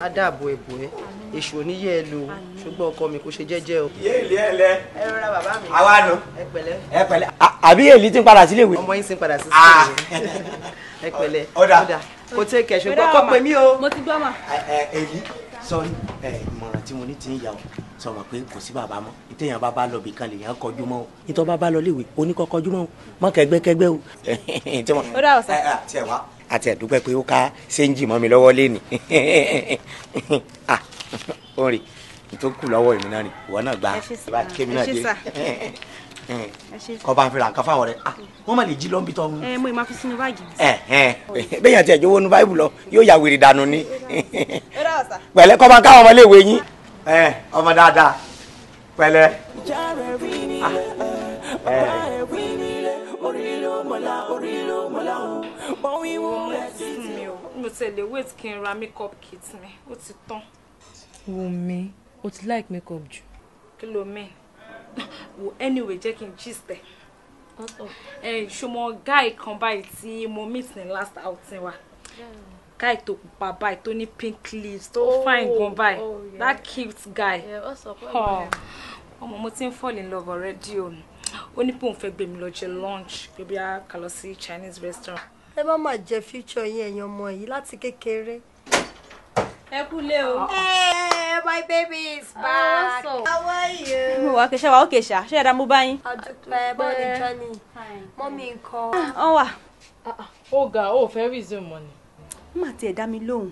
Á dáàbò ẹ̀bù ẹ, èṣù oníyẹ ẹ lò, ṣùgbọ́n ọkọ mi kò ṣe jẹ́jẹ́ o. Yé ilé ẹ lẹ. Ẹ rọra bàbá mi. Àwa nù. Ẹ pẹ̀lẹ́. Ẹ pẹ̀lẹ́. Àbí èlì tí ń padà sílé ìwé. Ọmọ yín sì ń padà sí sílé ìwé. Ẹ pẹ̀lẹ́. Ọ̀dà. Kò tẹ́ kẹ̀, ṣùgbọ́n kọ́ pé mí o. Mo ti gbọ́ mà. Ẹ èlì sọrí ẹ, ìmọ̀ràn tí mo ní ti ń yà ọ́ sọ ma pé kò sí bàbá mọ́, ìtẹ̀yàn bá bá lọ bìkan lèèyàn kọjú mọ́ o, ìtọ́ bá bá lọ léwe oníkọ́ kọjú mọ́ o, mọ́ kẹgbẹ́kẹgbẹ́ o. Ó dà ọ̀sán. Tiẹ̀ wá àti ẹ̀dúpẹ́ pé ó ká séńjì mọ́ mi lọ́wọ́ léni. Ó rè tó kù lọ́wọ́ èmi náà ni ìwọ náà gba ìbá kémi náà dé kọ́ bá ń fi ra nǹkan fáwọn rẹ̀, wọ́n má lè jí lọ́nbi tọ́. Ẹ mo ì máa fi sínú báàgì mi. Bẹ́ẹ̀ yẹn ti ẹ̀jọ̀ wọnú báìbù lọ yóò ya wèrè dànù ni. Pẹ̀lẹ́, kọ́ bá ń káwọn ọmọléèwé yín. Ọmọ dáadáa, pẹ̀lẹ́. Mo tẹ̀lé, wait, kí n ra makeup kit mi, ó ti tán. Wùnmí, o ti like makeup jù. Kí ló mean? Wo, anyway, jẹ́ kí n gist ẹ̀. Ẹ ṣọmọ guy kan báyìí tí mo meet ní last outing wa, guy tó pupa báyìí, tó ní pink lips, tó fine gan báyìí, that cute guy. Ọmọ, mo ti ń fall in love already o. Ó ní pé òun fẹ́ gbé mi lọ jẹ lunch, pé bí a kà lọ sí Chinese restaurant. Ẹ má má jẹ future yín, ẹ̀yin ọmọ yìí, láti kékeré. Ẹ kú lé o. Hey, my baby is back. How are you? Mo wà kẹsà, wà ókè ṣá, ṣé ẹ̀dá mo bá yín? Àdúpẹ́, báwo ni journey? Mummy ńkọ́? Wọ́n wà. Ó ga, ó fẹ́ resume mọ́ ni. Má tiẹ̀ dá mi lóhùn.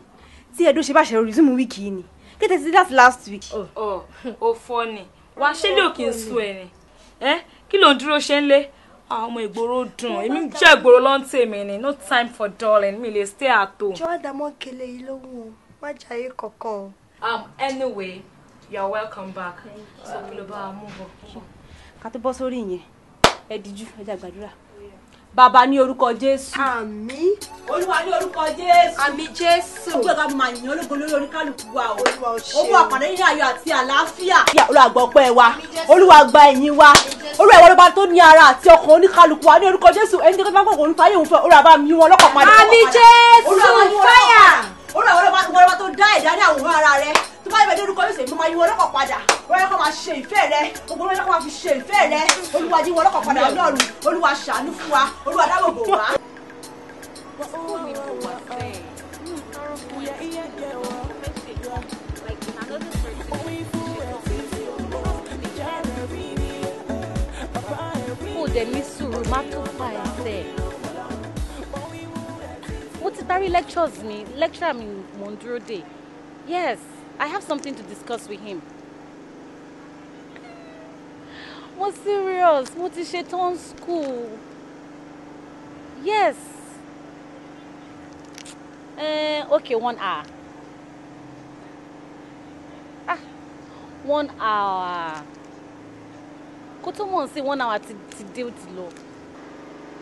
Tí ẹ̀dùn ṣe bá ṣe resume week yìí ni. Kété ti láti last week. Ọ ò fọ́ ni wàá ṣé lè kí n sú ẹ ni ẹ, kí ló ń dúró ṣe ń lé? Àwọn ọmọ ìgboro dùn, èmi jẹ́ ìgboro ló ń tèmi ni, no time for darling, mi lè stay at home. Jọ́ àdámọ́ kele yìí lóhùn o, má jayé kankan o. Anyway, you are welcome back. So kí ló bá wa mú bọ̀? Ká tó bọ́ sórí ìyẹn, ẹ díjú, ẹ jẹ́ gbàdúrà. Bàbá, ní orúkọ Jésù. Àmín. Olúwa, ní orúkọ Jésù. Àmín Jésù. Ó gbọ́dọ̀ máa yìn ológo lórí oníkálukú wa o. Olúwa, o ṣé. Ó mú àpàdé nínú ayọ̀ àti àlàáfíà. Olúwa, gbọ́ ọpẹ́ wa. Olúwa, gba ìyìn wa. Olúwa, ìwọ lọ́ba tó ní ara àti ọkàn oníkálukú wa, ní orúkọ Jésù. Ẹni tó bá kọ̀ òun fáyé òun fẹ́, Olúwa, bá mi wọn lọ́kàn padà. Àmín Jésù. Fáyà. Olúwa, ìwọ lọ́ba tó dá ẹ̀dá ní àwòrán ara rẹ. Tó bá yẹ ní orúkọ Jésù, èmi máa yí wọn lọ́kàn padà. Olúwa, kó máa ṣe ìfẹ́ rẹ. Gbogbo olúwa, kó máa fi ṣe ìfẹ́ rẹ. Olúwa, yí wọn lọ́kàn padà. Ọlọ́run, Olúwa, ṣàánú fún wa. Olúwa, dáàbò bò wá. School ni mo wà sẹ́ẹ̀. Like in another 30. Ó dẹ̀ ní sùúrù, má tó fà ẹsẹ̀. Mo ti parí lectures mi, lecturer mi mò ń dúró dè. Yes, I have something to discuss with him. Mo serious, mo ti ṣe tán school. Yes. Okay, 1 hour. Ah, 1 hour. Kó tó mọ̀ sí 1 hour ti dé, ó ti lọ.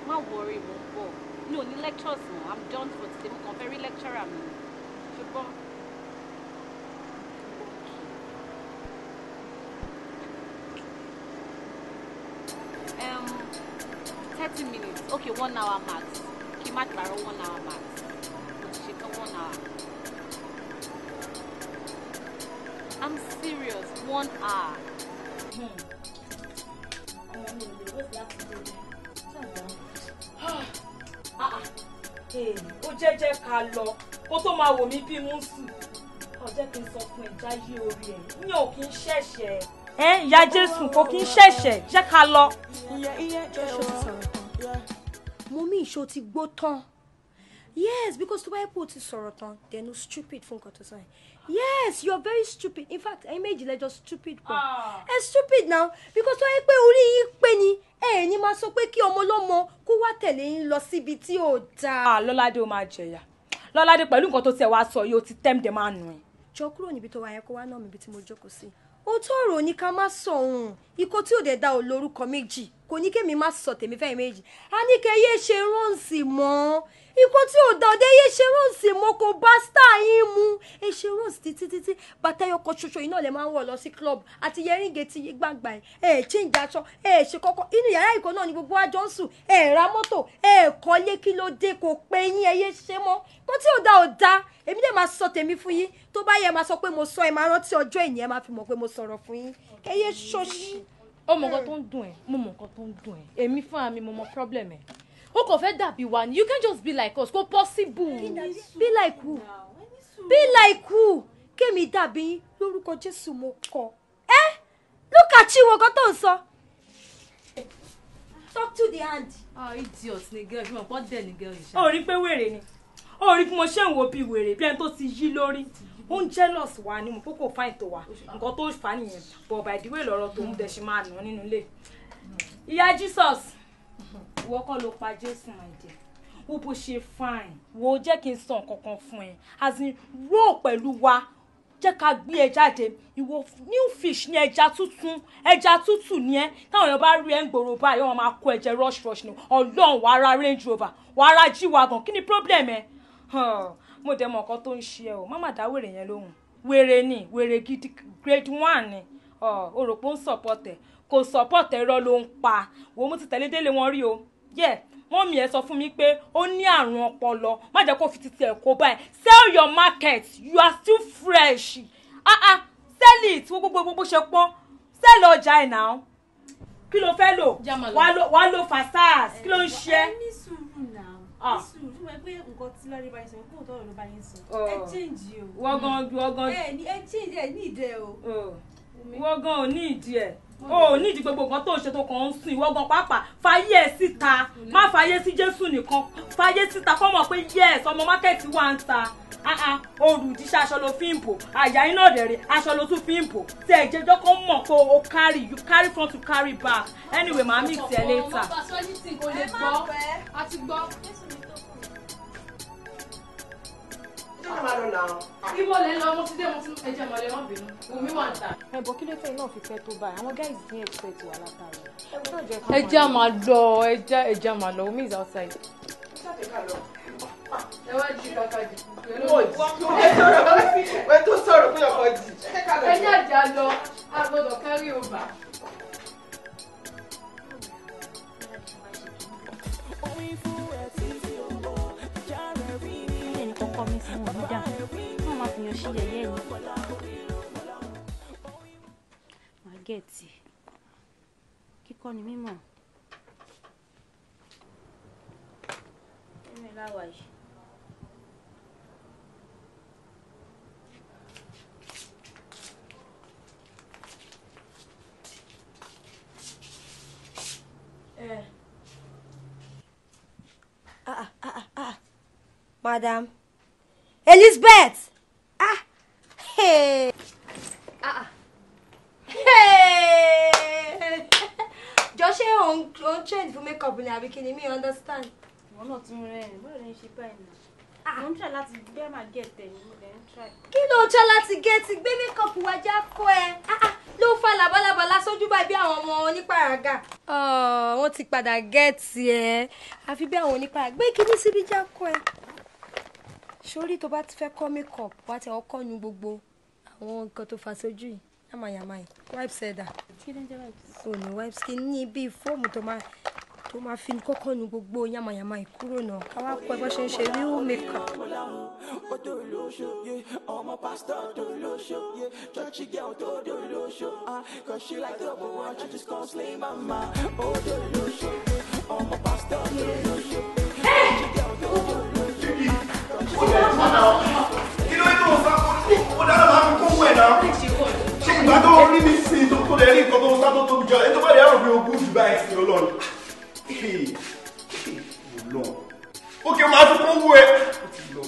Má worry, mo ń bọ̀. Mi ò ní lectures mọ́, I'm done for today. Mo kàn fẹ́ rí lecturer mi. Ṣùgbọ́n. 30 minutes. Okay, 1 hour max. Kí má parọ́, 1 hour max. Mo ti ṣe tán, 1 hour. I'm serious, 1 hour. Ọmọ mi ò lè wait láti dé. Ó jẹ́jẹ́ ká lọ kó tó máa wò mí bí mùsù. Ó jẹ́ kí n sọ fún ẹ, jáyé orí ẹ̀ ní ò kí ń ṣẹ̀ṣẹ̀. Ẹ ìyá Jésù kò kí ń ṣẹ̀ṣẹ̀, jẹ́ ká lọ. Ṣó ti sọ̀rọ̀ tán? Mo mí ìṣó ti gbó tán. Yes, because tó bá yẹ pé o ti sọ̀rọ̀ tán, then o stupid fún nǹkan tó sọ yẹn. Yes, you are very stupid. In fact, ẹ̀yin méjì lẹ́jọ́ stupid pọ̀. Ẹ stupid now, because tó yẹ pé orí yín pé ni, ẹ ní máa sọ pé kí ọmọ ọlọ́mọ kó wá tẹ̀lé yín lọ síbi tí ò dáa. Lọ́ládé, ó máa jẹ̀yà. Lọ́ládé, pẹ̀lú nǹkan tó tiẹ̀ wá sọ yìí, ó ti tẹ́m dẹ̀ máa nù ẹ́. Jọ, kúrò níbi tó wà yẹn, kó wá náà mi ibi tí mo jókòó sí. Òótọ́ ọ̀rọ̀ ní ká má sọ òun ikọ̀ tí ò dẹ̀ da ò lórúkọ méjì, kò ní kémi má sọ tèmi fẹ́yìn méjì. A ní kẹ́ yé ṣe rọ́ǹsì mọ́. Ikọ́ tí ò dá ọdẹ yé ṣe rose mọ́, kò bá star yín mu. Ẹ ṣe rose títí títí, bàtà ẹyọkọ ṣoṣo iná lè máa ń wọ̀ lọ sí club àti yẹríǹgẹ̀ ti yí gbàngbà ẹ̀. Ẹ change aṣọ, ẹ ṣe kọ́kọ́ inú yàrá ìkọ́ náà ni gbogbo àjọ ń sùn. Ẹ ra mọ́tò, ẹ kọ́lé, kí ló dé? Kò pé yín, ẹ yé ṣe mọ́. Kó tí ò dá ò dá. Èmi dẹ̀ máa sọ tèmi fún yín. Tó bá yẹ máa sọ pé mo sọ, ẹ máa rántí ọjọ́ ìní, ẹ máa fi mọ̀ pé mo sọ̀rọ̀ fún yín. Ẹ yé ṣòṣì. Ó mọ nǹkan tó ń dùn ẹ́, mo mọ nǹkan tó ń dùn ẹ́. Èmi fúnra mi mo mọ problem ẹ̀. O kò fẹ́ dàbí wa ni, you can't just be like us, kò possible. Be like who? Be like who? Kémi dàbí yín lórúkọ Jésù mo kọ. Ẹ́ look at you, nǹkan tó ń sọ. Talk to the hand. Ah, idiot ni girl, ṣùgbọ́n pọ́ dẹ̀ ni girl yìí ṣá. Ó rí pé wèrè ni, ó rí bí mo ṣe ń wo bí wèrè, bí ẹni tó ti yí lórí. Ó ń jealous wa ni, mo kó kò fáìn tó wa, nǹkan tó fà á nìyẹn. But by the way, lọ́rọ̀ tó ń dẹ̀ ṣe máa nà nínú ilé. Ìyá Jesus, ìwọ kọ́ ló pa Jésù, my dear. Wo bó ṣe fine. Wo, jẹ́ kí n sọ nǹkan kan fún ẹ, as in roll pẹ̀lú wa, jẹ́ ká gbé ẹ jáde. Ìwọ new fish ní, ẹja tuntun, ẹja tútù ní ẹ. Táwọn èèyàn bá rí ẹ ń gbòòrò báyìí, wọ́n máa kó ẹ̀jẹ̀ rush rush ni. Ọlọ́run, wàá ra Range Rover, wàá ra G-Wagon. Kí ni problem ẹ? Mo dẹ̀ mọ̀ nǹkan tó ń ṣe ẹ o. Má má dá wèrè yẹn lóhùn. Wèrè ni, wèrè gidi, grade 1 ni. O rò pé ó ń support ẹ, kò support ẹ, irọ́ ló ń pa. Wo, mo ti tẹ̀lé délé wọn rí o. Yeah, mọ́mí ẹ sọ fún mi pé ó ní àrùn ọpọlọ. Má jẹ́ kó fi titi ẹ̀ kó báyìí. Sell your market, you are still fresh. Ah ah, sell it. Wo gbogbo bó ṣe pọ́n, sell ọjà ẹ̀ náà. Kí ló fẹ́ lò? Wàá lo fasas. Kí ló ń ṣe ẹ́? Ní sùúrù náà, ní sùúrù. Fún mi pé nǹkan tí lọ́ọ́ rí bá yín sọ, kó tọrọ ló bá yín sọ. Ẹ change o. Wọ́n gan, wọ́n gan. Ẹ ní ẹ change, ẹ ní ìdẹ o. Wọ́n gan ò ní ìdí ẹ̀. O ò ní ìdí gbogbo nǹkan tó ń ṣe tó kàn ń sùn. Ìwọ gan pàápàá fàyè ẹ̀ síta, má fàyè sí Jésù nìkan, fàyè síta kọ́ mọ̀ pé yes, ọmọ mákẹ́tì wà ń ta. Olùdíṣẹ́ aṣọ ló fi ń bò, àyà iná rẹ̀ aṣọ ló tún fi ń bò. Tí ẹ jẹjọ́ kọ́ mọ̀ pé o carry, you carry front to carry back. Anyway, màá mix ẹ later. Ọmọ bá sọ ní tí kò lè gbọ́, a ti gbọ́. Ibo lẹ lọ, mo ti dé, mo ti ẹ jẹ́ mọ̀lẹ́, má bínú. Omi wà ń ta. Ẹ bọ̀, kí ló fẹ́ náà fi pẹ́ tó báyìí? Àwọn guys ní expect wà látàrí. Ẹ jẹ́ máa lọ, ẹ jẹ́ máa lọ, omi is outside. Ẹ wá jí kàkà jì. Wẹ́n tó sọ̀rọ̀ pé ọkọ̀ jì. Ẹ jẹ́ àjà lọ, a gbọ́dọ̀ carry over. Kọ́kọ́ mi fún òun dà, wọ́n máa fi yan sí yẹ̀yẹ́ ni. Màá gẹ̀ẹ́tì kíkọ́ ni mímọ̀. Ẹ̀mí láwà yìí. Ah ah ah, madam Elizabeth, ah, hey, ah, hey, jọ, ṣé òun change fún makeup ni àbí kí ni? Mi understand. Ìwọ náà tún rẹ́rìn, bóyá lè ń ṣe báyìí náà. Mo ń try láti gbé máa get ẹ̀ ni, mo lè ń try. Kí ló ń try láti get? Gbé makeup wá já kó ẹ. Ló ń fa làbálàbàlà sójú báyìí bí àwọn ọmọ onípàràgà. Wọ́n ti padà get ẹ. Àfi bí àwọn onípàràgà. Gbé kíní síbi já kó ẹ. Sórí tó bá ti fẹ́ kọ́ makeup, wá ti ọkọ́ nu gbogbo àwọn nǹkan tó fa sójú yìí yamayama yìí. Wipes ẹ̀dà. Kí ló ń jẹ́ wipes? Ò ní wipes kí ní bíi fóòmù tó máa fi kọ́kọ́ nu gbogbo yamayama yìí kúrò náà. Ká wá kọ́ ẹ bó ṣe ń ṣe real makeup. Kí ló dé tó sá? Ó dáná, máa fi kó wẹ̀ náà. Ṣé ìgbà tó rí mi sí tó lè rí nǹkan tó sá tó tóbi jọ ẹ tó bá lè rò pé ogún jù báyìí sí Ọlọ́run? Ọlọ́run, ó kì í máa fi kó wẹ̀. Ó ti lọ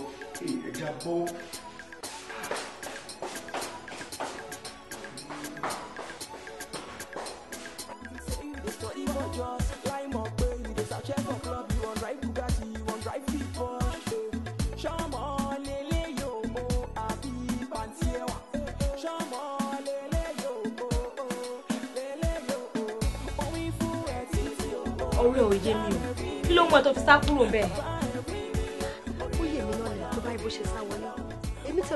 ẹja bọ́. Ọ̀rẹ́ ò yé mi o, kí ló mú ẹ tó fi sá kúrò bẹ́ẹ̀?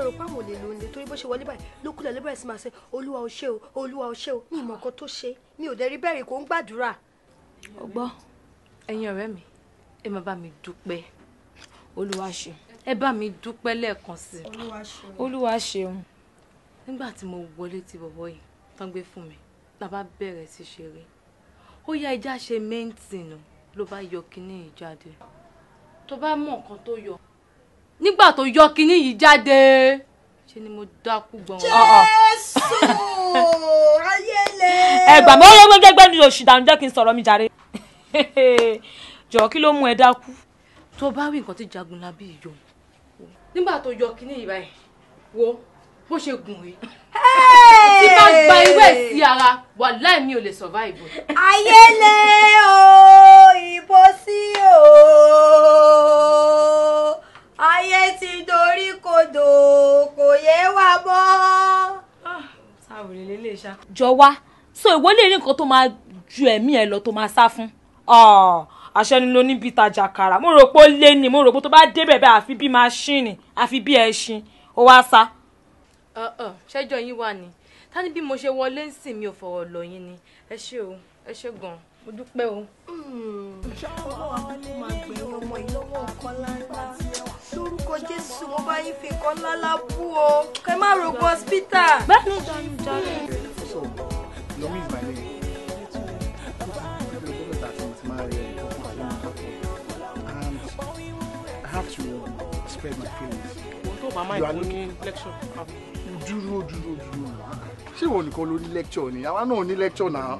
Ṣòro pé àwọn olè ló ń lè torí bó ṣe wọlé báyìí ló kúlẹ̀ ló bẹ̀rẹ̀ sí máa ṣe Olúwa o ṣé o, Olúwa o ṣé o. Mi ìmọ̀ nǹkan tó ṣe, mi ò dẹ̀ rí bẹ́ẹ̀ rí, kò ń gbàdúrà. Ọgbọ́n, ẹ̀yin ọ̀rẹ́ mi, ẹ máa bá mi dúpẹ́. Olúwa ṣeun. Ẹ bá mi dúpẹ́ lẹ́ẹ̀kan sí i. Olúwa ṣeun. Nígbà tí mo wọlé ti bọ̀bọ̀ yìí tán gbé fún mi, la bá bẹ̀rẹ̀ sí ṣeré. Ó yá ẹja ṣe mẹ́ǹtìnù ló bá yọ kinní yìí jáde. Tó bá mọ nǹkan tó yọ. Nígbà tó yọ kinní yìí jáde, ṣe ni mo dákú gbọ̀n. Jésù ayé le. Ẹ gbà mí, ó yẹ gbẹgbẹ ní oṣù dànù, jẹ́ kí n sọ̀rọ̀ mi jàre. Jọ̀ọ́, kí ló mú ẹ dákú? Tó bá rí nǹkan tí Jagunlabi yọ. Nígbà tó yọ kinní yìí báyìí, wo bó ṣe gùn rí. Tí bá gba irú ẹ̀ sí ara, wàláì mi ò lè survive. Ayé le o, ìbò sí o. Ayé ti dorí kodò, kò yé wa mọ́. Sáwìrì lélẹ̀ ṣá. Jọ wá, so ìwọ lè rí nǹkan tó máa ju ẹ̀mí ẹ lọ tó máa sá fún. Àṣẹ ni ló ní bí tajà kàrà. Mo rò pé ó lé ní, mo rò pé tó bá débẹ̀ bẹ́ẹ̀ àfi bí maṣíìnì, àfi bí ẹṣin, ó wá sá. Ṣẹ́jọ́ yín wà ní. Ta ni bí mo ṣe wọlé ń sìn mi ò fọ̀rọ̀ lọ yín ni. Ẹ ṣé o, ẹ ṣé gan-an, mo dúpẹ́ o. Ọlọ́run àbúkù máa gbẹ̀yìn ọmọ yìí lọ́wọ́ nǹkan ńláńlá. Lórúkọ Jésù, mo bá yín fi nǹkan ńláńlá bú o. Kẹ má rògbò hospital. Bẹ́ẹ̀ni jàre. So, Yomi is my name. And I have to spread my feelings. You are looking lecture. Dúró dúró dúró. Ṣé ìwọ nìkan ló ní lecture ni? Àwa náà ní lecture náà.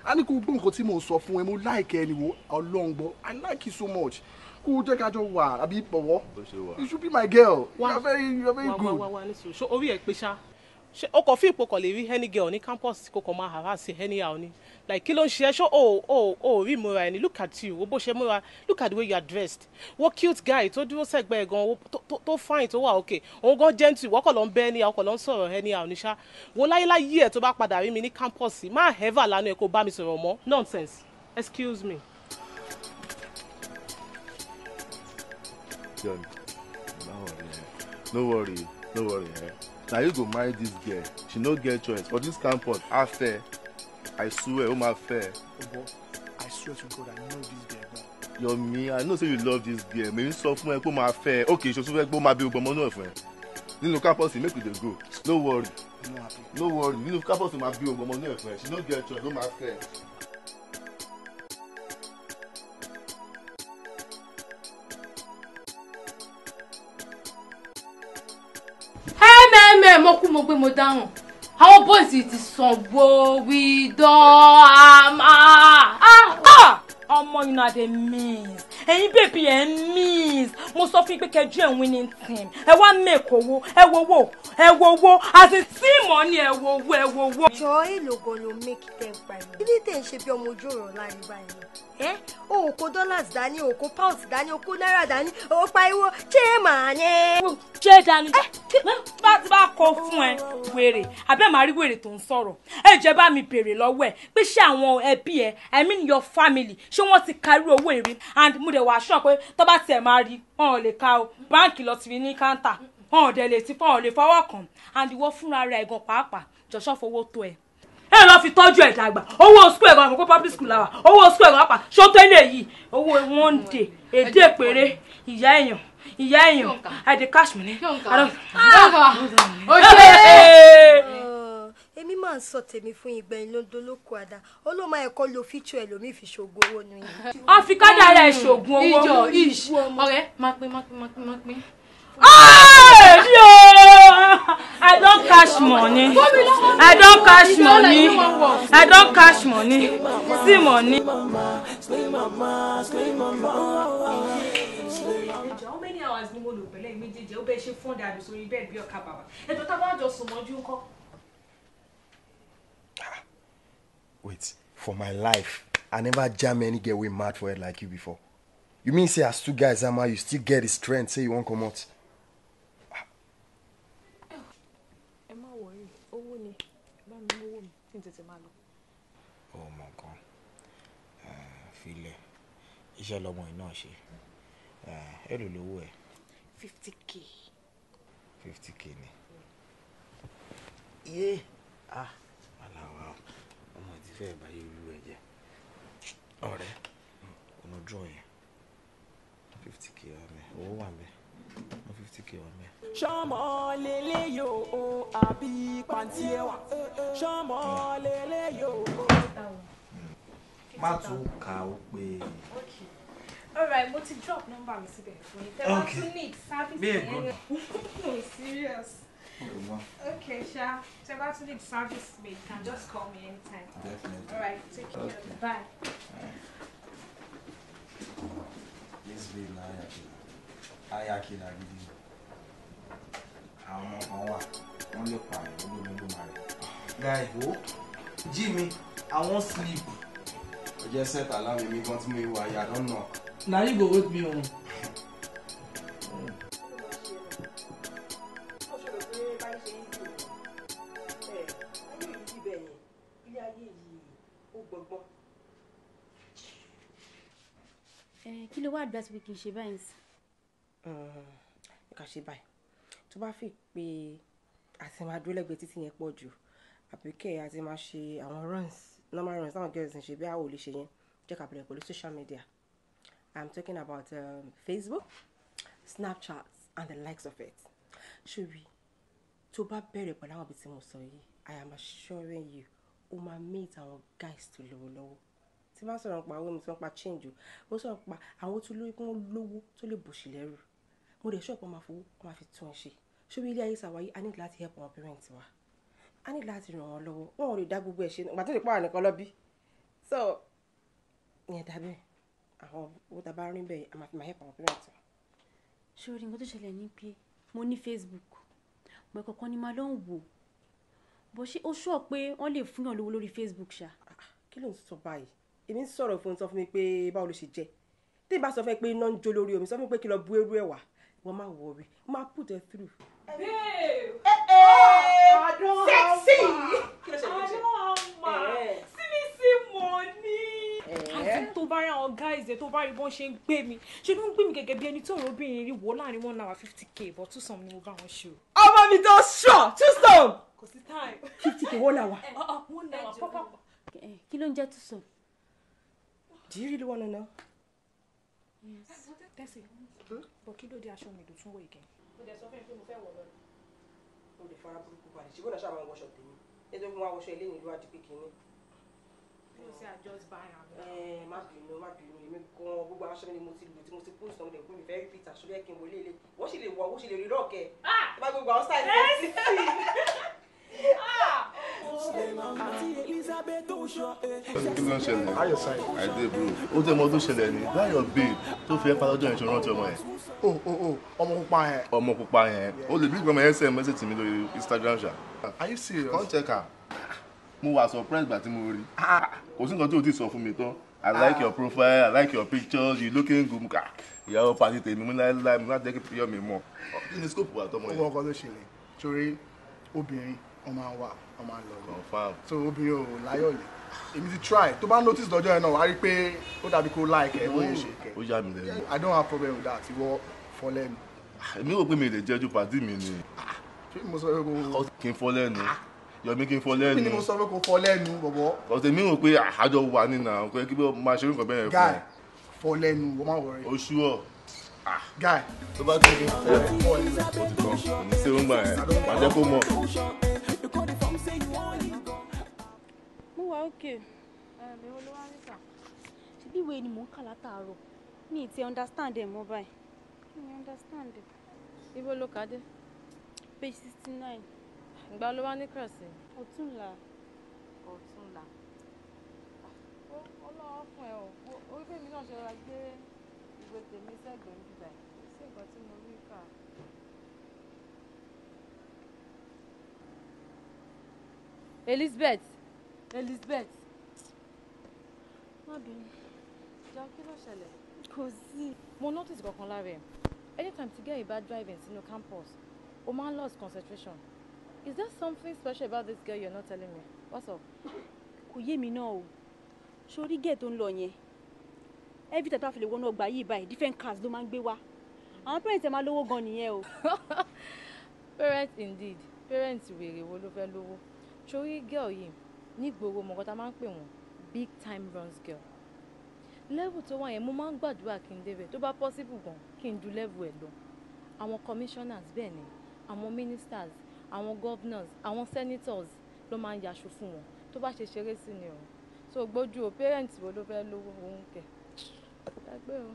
A ní kó gbọ́ nǹkan tí mò ń sọ fún ẹ, mo like ẹ ni wo, Ọlọ́run gbọ́. I like you so much. Kó o jẹ́ ká jọ wà àbí bọ̀wọ̀. You should be my girl. You are very good. Wá wá nísòro. Ṣé orí ẹ̀ pé ṣá? Ṣé o kò fi ipò kàn lè rí any girl ní campus kò kàn máa harass anyhow ni? Like kí ló ń ṣe ẹ́? Ṣé o rí ìmúra ẹni? Look at you, wo bó ṣe múra. Look at the way you are dressed. Wo cute guy tó dúró sẹ́gbẹ̀ẹ́ gan, tó fine tó wà okay. Òun gan gentle, wọ́n kàn lọ ń bẹ́ anyhow, kàn lọ ń sọ̀rọ̀ anyhow ní ṣá. Wo láyéláyé ẹ̀ tó bá padà rí mi ní campus, má ever lánàá ẹ̀ kó bá mi sọ̀rọ̀ mọ́. Nonsense. Excuse me. John, no worry, no worry. Eh? Now you go marry this girl. She no get choice. For this campus, I fair. I swear, oh my fair. Obo, I swear to God, I know this girl now. Yomi, I know say you love this girl. May you suffer, oh my fair. Okay, she suffer, oh my baby, but no friend. Nínú campus, make we dey go. No worry. I'm not happy. No worry. Nínú campus, my baby, but no friend. She no get choice. Oh my fair. Mo kú mo gbé mo dáhùn. Àwọn boys ti sanwó, we don Ọmọ you know dey miss. Ẹ̀yin bèbí ẹ̀ ń miss. Mo sọ fún yín pé kẹjú ẹ̀ winning team. Ẹ wá make owó, ẹ wo owó, ẹ wo owó. Àti tíìmù ni ẹ wo owó, ẹ wo owó. Jọ èlò gan ló make ten pa ẹ̀. Ilé tẹ̀ ń ṣe bí ọmọ ojú ọ̀rọ̀ láàrin báyìí. Ẹ́ o kó dollars dání, o kó pounds dání, o kó náírà dání, o pariwo ṣé màá ní. Ṣé dání? Bá ti bá kọ fún ẹ wèrè, àbẹ́ màá rí wèrè tó ń sọ̀rọ̀. Ẹ jẹ́ bá mi béèrè lọ́wọ́ ẹ pé ṣé àwọn ẹbí ẹ, I mean your family, ṣé wọ́n ti kárí owó èrè? And mo dẹ̀ wá aṣọ pé tó bá tiẹ̀ máa rí, wọn ò lè ka o. Báǹkì lọ ti rí ní káńtà, wọn ò dẹ̀ lè ti fọ́, wọn ò lè fọwọ́ kàn. And ìwọ fúnra rẹ̀ gan pàápàá, jọ̀ṣọ́ fowó tó ẹ. Ẹ lọ fi tọ́jú ẹ̀ dàgbà. Owó school ẹ̀gbọ́n àkókò public school làwà. Owó school ẹ̀gbọ́n àpà ṣótó lè yìí. Owó one day, èdè péré, ìyá èèyàn, ìyá èèyàn, I dey cash money. Èmi máa ń sọ tèmi fún ìgbẹ̀yìn ló ń dolóko àdá. Olóòmà ẹ̀kọ́ lo fíṣọ ẹlòmíì fi ṣògùn owó nu yín. Wọ́n fi kádàrá ẹ̀ ṣògùn owó. Ìjọ ish ọ̀rẹ́ máa pín máa pín máa pín máa pín. I don't cash money. I don't cash money. I don't cash money. See money. How many hours ni mo lò pẹ̀lẹ́ méjèèjì ó bẹ́ẹ̀ ṣe fún dàbí sórí bẹ́ẹ̀ bí ọkà bàbà ẹjọ́ tá a bá jọ sùn mọ́jú ńkọ́. Wait, for my life, I never jam any girl wey mad for head like you before. You mean say as two guys am, you still get the strength say you wan comot? Ẹ má worry, owó ni, bá mi mú owó mi kí n tètè máa lọ. Ó mọ nǹkan, filẹ̀, iṣẹ́ lọmọ yìí náà ṣe. Èló lówó ẹ̀? 50K. 50K ni. Yé ah aláwa ọmọ ti fẹ́ báyé olú ẹ jẹ́. Ọ̀rẹ́ ọ̀nà draw yẹn 50K wà mẹ́, owó wà mẹ́, 50K wà mẹ́. Ṣọmọ lélẹ̀ yóò àbí pàǹtí ẹ wà. Ṣọmọ lélẹ̀ yóò. Má tún kà ó pé. Alright, mo ti drop number mi síbẹ̀ fún yín. Tẹ́ bá tún need service yẹn. No, serious. Okay, Sha. Tẹ́ bá tún need service me, you can just call me anytime. Definitely. Alright, take care. Okay. Bye. Right. This babe na Ayakila gidi. Àwọn ọmọ kan wà, wọ́n lè pààyàn, olómi ló máa rẹ̀. Guy, wo? Jí mi, I wan sleep. O jẹ́ set alarm mi gan tí mo wà, I don knock. Na you go wake me o. Kí ló wá advice pé kí n ṣe báyìí sí? Ká ṣe báyìí. Tó bá fi pé àti máa dúró lẹ́gbẹ̀ẹ́ títí yẹn pọ̀ jù, àbí kẹ́ àti máa ṣe àwọn runs, normal runs táwọn girls ń ṣe bí àwọn ò lè ṣe yẹn, jẹ́ ká bẹ̀rẹ̀ pẹ̀lú social media. I'm talking about Facebook, Snapchat and the likes of it. Ṣòrí, tó bá bẹ̀rẹ̀ pẹ̀lú àwọn ibi tí mo sọ yìí, I am assuring you, o máa meet àwọn guys tó lówó lọ́wọ́. Tí bá sọ̀rọ̀ nípa owó mi tí wọ́n pa change o, mo sọ̀rọ̀ nípa àwọn tó lówó kí wọ́n lówó tó lè bòṣì lẹ́rù. Mo dẹ̀ ṣọ́ọ̀pù máa fowó, wọ́n máa fi tún ẹ ṣe. Ṣòrí ilé ayé sàwáyé, a ní láti help our parents wa. A ní láti ràn wọ́n lọ́wọ́. Wọ́n ò lè dá gbogbo ẹ̀ ṣe, ìgbà tó lè pààrọ̀ nìkan lọ bí. So, ìyẹn dàbí àwọn owó tá a bá rí bẹ́ẹ̀, a máa fi máa help our parents wa. Ṣòrí nǹkan tó ṣẹlẹ̀ ni pé mo ní Facebook, mo ẹ̀kọ̀kan ni màá lọ ń wò. Bó ṣe ó ṣọ́ pé wọ́n lè fún yàn lówó lórí Facebook ṣá. Kí ló ń sọ báyìí? Èmi ń sọ̀rọ̀ fún un sọ fún mi pé báwo ló ṣe jẹ́. Tí ìbá sọ fún ẹ pé iná ń jó lórí omi, sọ fún mi pé kí lọ bu eérú ẹ̀ wá. Wọ́n máa worry, máa put her through. Babe! I don't sexy! Kí ló ṣe kí ló ṣe? See money! Àti tó bá rí àwọn guys ẹ̀ tó bá rí bọ́n ṣe ń gbé mi. Ṣé ló ń gbé mi gẹ́gẹ́ bí ẹni tó rò obìnrin rí wò láàrin 1 hour 50K but 2 some ni mo bá wọn ṣe o. Ọmọ mi tó ṣọ̀ 2 some! Kò sí time. 50K 1 hour. 1 hour pọ́pọ́. Kí ló ń jẹ́ 2 some? Do you really want to know? Yes. Tẹ́sí, bọ̀ kí ló dé aṣọ mi ló tún wọ̀ again? Mo dẹ̀ sọ fún ẹ pé mo fẹ́ wọ̀ lọ. Mo lè fara burúkú balẹ̀. Ṣé bọ́dà ṣáà máa ń wọṣọ tèmi? Nítorí mo máa wọṣọ ilé ìlú àti pé kínní. Mi ò sí adjust buy am. Má bínú, má bínú. Èmi gan-an gbogbo aṣọ mi ni mo ti lò tí mo ti post ọmọdé pé mi fẹ́ repeat aṣọ bí ẹ kí n wọlé ilé. Wọ́n sì lè wọ̀, wọ́n sì lè rí rọ́ọ̀kẹ́. Tó bá gbogbo àwọn style rẹ̀ sí. Kí ló ń ṣẹlẹ̀? I dey bro. Ó tẹ́ mọ tó ṣẹlẹ̀ ni. That your babe tó fi ẹ́ pa lọ́jọ́ yẹn ṣe rántí ọmọ yẹn. Oh, ọmọ pupa yẹn. Ọmọ pupa yẹn. O lè bí ìgbọ́mọ yẹn send message mi lórí Instagram ṣá. Are you serious? Come check her. Mo wà surprised gbà tí mo rí. Kò sí nǹkan tí o ti sọ fún mi tán. I like your profile, I like your pictures, you looking good. Ìyàwó pàṣẹ tèmi mú láéláé mo láti jẹ́ kí yọ mi mọ̀. Kí ni scope wà tọmọ yẹn? Ó mọ ọkọ tó ṣẹlẹ̀ torí obìnrin ọmọ àwa ọmọ àlọ́. Confirm. So obìnrin ò láyọ̀ lè. Èmi ti try tó bá notice lọ́jọ́ yẹn náà wàá rí pé ó dàbí kó like ẹ̀ bóyá ṣe kẹ̀. Ó yà mí lẹ́nu. I don't have problem with that. Ìwọ fọ́ lẹ́nu. Èmi rò pé mi lè jẹ́jú pàdé mi ni. Ṣé mo sọ pé kò. Kí n fọ́ lẹ́nu. Yọ̀mí kí n fọ́ lẹ́nu. Kí ni mo sọ pé kò fọ́ lẹ́nu bọ̀bọ̀? Ọ̀sẹ̀ mi rò pé àjọ wà nínú àwọn kò kí máa ṣe nǹkan bẹ́ẹ̀ fún ẹ. Guy fọ́ lẹ́nu wọ́n máa wọrí. O ṣúọ̀. Guy. Tó bá tún kí n fọ́ lẹ́nu. Ó ti tán, kò ní sí òǹgbà ẹ̀, màá jẹ́ kó mọ̀. Mo wà okay. Ṣebí ìwé ni mò ń kà látàárọ̀. Mi ì ti understand ẹ̀ mọ́ báyìí. Mi understand ẹ̀. Ibo ló kà dé? Page 69. Ìgbà ló wá ní kírọ̀sì? Ọ̀túnla. Ọ̀túnla. Ọlọ́wọ́ fún ẹ o. Orí bẹ́ẹ̀ mi náà ṣe rọra gbé ìwé tèmi sẹ́gbẹ̀ẹ́ ń bíbà. Kò sí nǹkan tí mo rí kà. Elizabeth! Elizabeth! Má bínú. Jọ kí ló ṣẹlẹ̀? Kò sí. Mo notice kankan lára ẹ̀. Anytime tí girl bá driving sínú campus, o máa ń lost concentration. Is there something special about this girl you're not telling me? What's up? Kò yé mi náà o. Sórí gẹ̀ tó ń lọ yẹn. Every time tó bá fi lè wọnú ọgbà yìí báyìí, different cars ló máa ń gbé wá. Àwọn parents ẹ̀ máa lówó gan nìyẹn o. Parents indeed, parents wèrè wo ló fẹ́ lówó. Torí girl yìí nígboro mọ̀kọ́ tá máa ń pè wọ́n big time runs girl. Level tó wà yẹn mo máa ń gbàdúrà kí n débẹ̀, tó bá possible gan kí n ju level ẹ̀ lọ. Àwọn commissioners bẹ́ẹ̀ ni, àwọn ministers, àwọn governors, àwọn senators ló máa ń yaṣu fún wọn. Tó bá ṣe ṣeré sí ni o. So gbójú o, parents wo ló fẹ́ lówó òun kẹ̀. Gbàgbé o.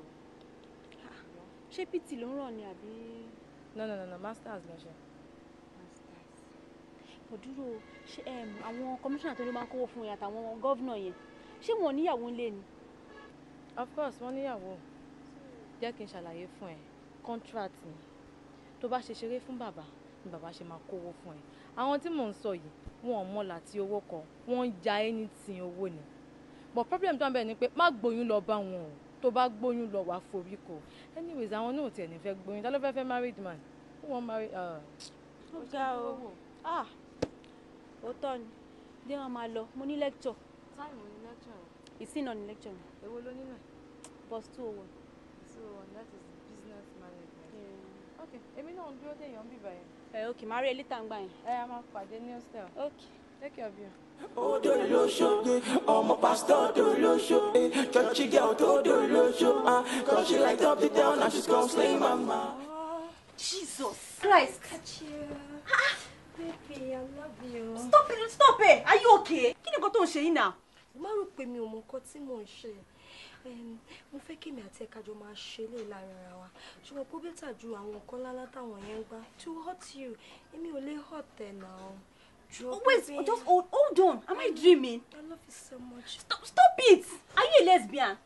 Ṣé PT ló ń rọ̀ ni àbí? No, masters ló ṣe. Masters. Kò dúró, ṣé àwọn commissioner tó ló máa ń kówó fún yẹn àtàwọn governor yẹn, ṣé wọn ò níyàwó ńlé ni? Of course, wọ́n níyàwó. Jẹ́ kí n ṣàlàyé fún ẹ, contract ni. Tó bá ṣe ṣeré fún bàbá ni bàbá ṣe máa kówó fún ẹ. Àwọn tí mò ń sọ yìí, wọn ò mọ̀lá tí owó kan, wọ́n ń ja anything owó ni. But problem tó ń bẹ̀ ni pé má gbóyún lọ bá wọn o. Tó bá gbóyún lọ wàá forí kò. Anyways, àwọn náà ò tiẹ̀ ní fẹ́ gbóyún. Ta ló fẹ́ fẹ́ married man? Who wan marry? Ó ga o. Ah! Òótọ́ ni. Dé wọn máa lọ, mo ní lecture. Time wo ni lecture? Ìsìn náà ni lecture mi. Èwo ló ní náà? Bus 201. 201, that is business management. Yeah. Okay, èmi náà ń dúró dé èèyàn bíbá yẹn. Ẹ okay, màá rí ẹ later ń gbà yẹn. Ẹ a máa pàdé ní hostel. Okay. Take care of you. Ó dolóṣó, ọmọ pastor dolóṣó, churchy girl tó dolóṣó, cause she light up the town and she's gonna slay mama. Jesus Christ. Catch you. Baby, I love you. Stop it, stop it. Are you okay? Kí ni nǹkan tó ń ṣe yín náà? Má rò pé mi ò mọ nǹkan tí mò ń ṣe. Mo fẹ́ kí èmi àti ẹ̀ka jọ máa ṣe lè láàrin ara wa. Ṣùgbọ́n kó bẹ́tà ju àwọn nǹkan ńláńlá táwọn yẹn ń gbá. To hurt you, èmi ò lè hurt ẹ̀ náà. Wait, just hold on. Am I dreaming? I love you so much. Stop it! Are you a lesbian?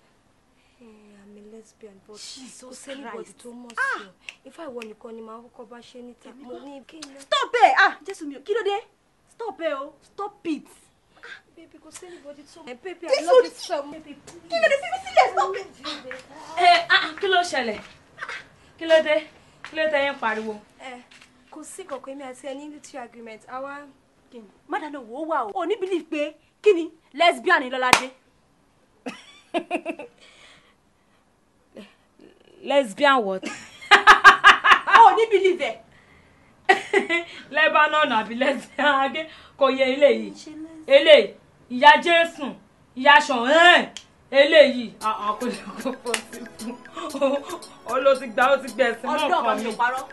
Yeah, I'm a lesbian, but Jesus anybody Christ. Tó mọ̀ sí o. If I wọ nìkan ni màá kọ́kọ́ bá ṣe níta. Mo ní kí n. Stop it! Ah, Jésù mi o, kí ló dé? Stop it o, stop it. Baby, kò sí anybody tó mọ̀. Baby, I love you so much. Baby, please. Kí ló dé? Fi mí sílẹ̀, stop it. Ẹ kí ló ṣẹlẹ̀? Kí ló dé? Kí ló tẹ́ yín pariwo? Kò sí kankan, èmi àti ẹni little agreement. Àwa. Mádàlá wo wà o? O ní believe pé kí ni lesbian ni Lọ́ládé. Lesbian what? O ní believe ẹ. Lebanon àbí lesbian agé kò yẹ eléyìí. Eléyìí ìyá Jésù ìyá Ṣọ̀hán eléyìí kò lè kó pọ̀ sí i. Ó ló ti gbà ó ti gbẹ̀sìn mọ́ ọkàn mi. Ọdún ọ̀kan mi ò parọ́.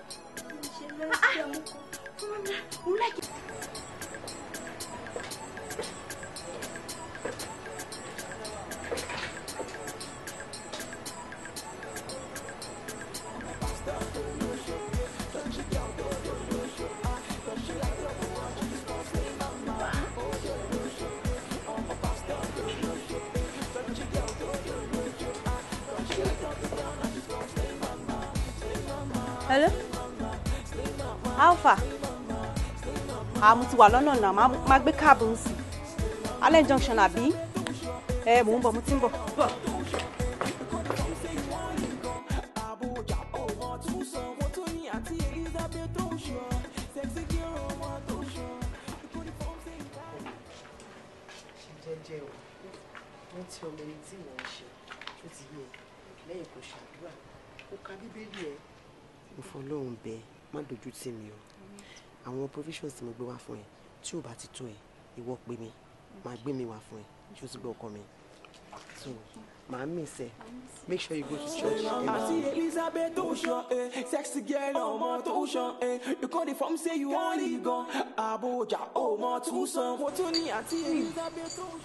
Hello? Alpha? Ah, mo ti wà lọ́nà náà, máa gbé káàbù ń sìn. Allen Junction àbí? Ẹ mò ń bọ̀, mo ti ń bọ̀. Ṣe jẹ́jẹ́ o, wọ́n ti ọmọ ẹni tí wọ́n ń ṣe, ó ti yé lẹ́yìn kò ṣàdúrà, kó ka Bíbélì ẹ̀. Mo fọlọ́run bẹ̀ má dojú tì mí o. Àwọn provisions tí mo gbé wá fún ẹ, tí ò bá ti tó ẹ, ìwọ pè mí, màá gbé mi wá fún ẹ, ṣé o ti gbọ́ ọkọ mi? So, màá miss ẹ. Make sure you go to church every Àti Sunday. Elizabeth tó ṣan, sexy girl ọmọ tó ṣan, you come dey form say you only gan, Abuja ọmọ tó san, mo tún ní àti Elizabeth tó ṣan.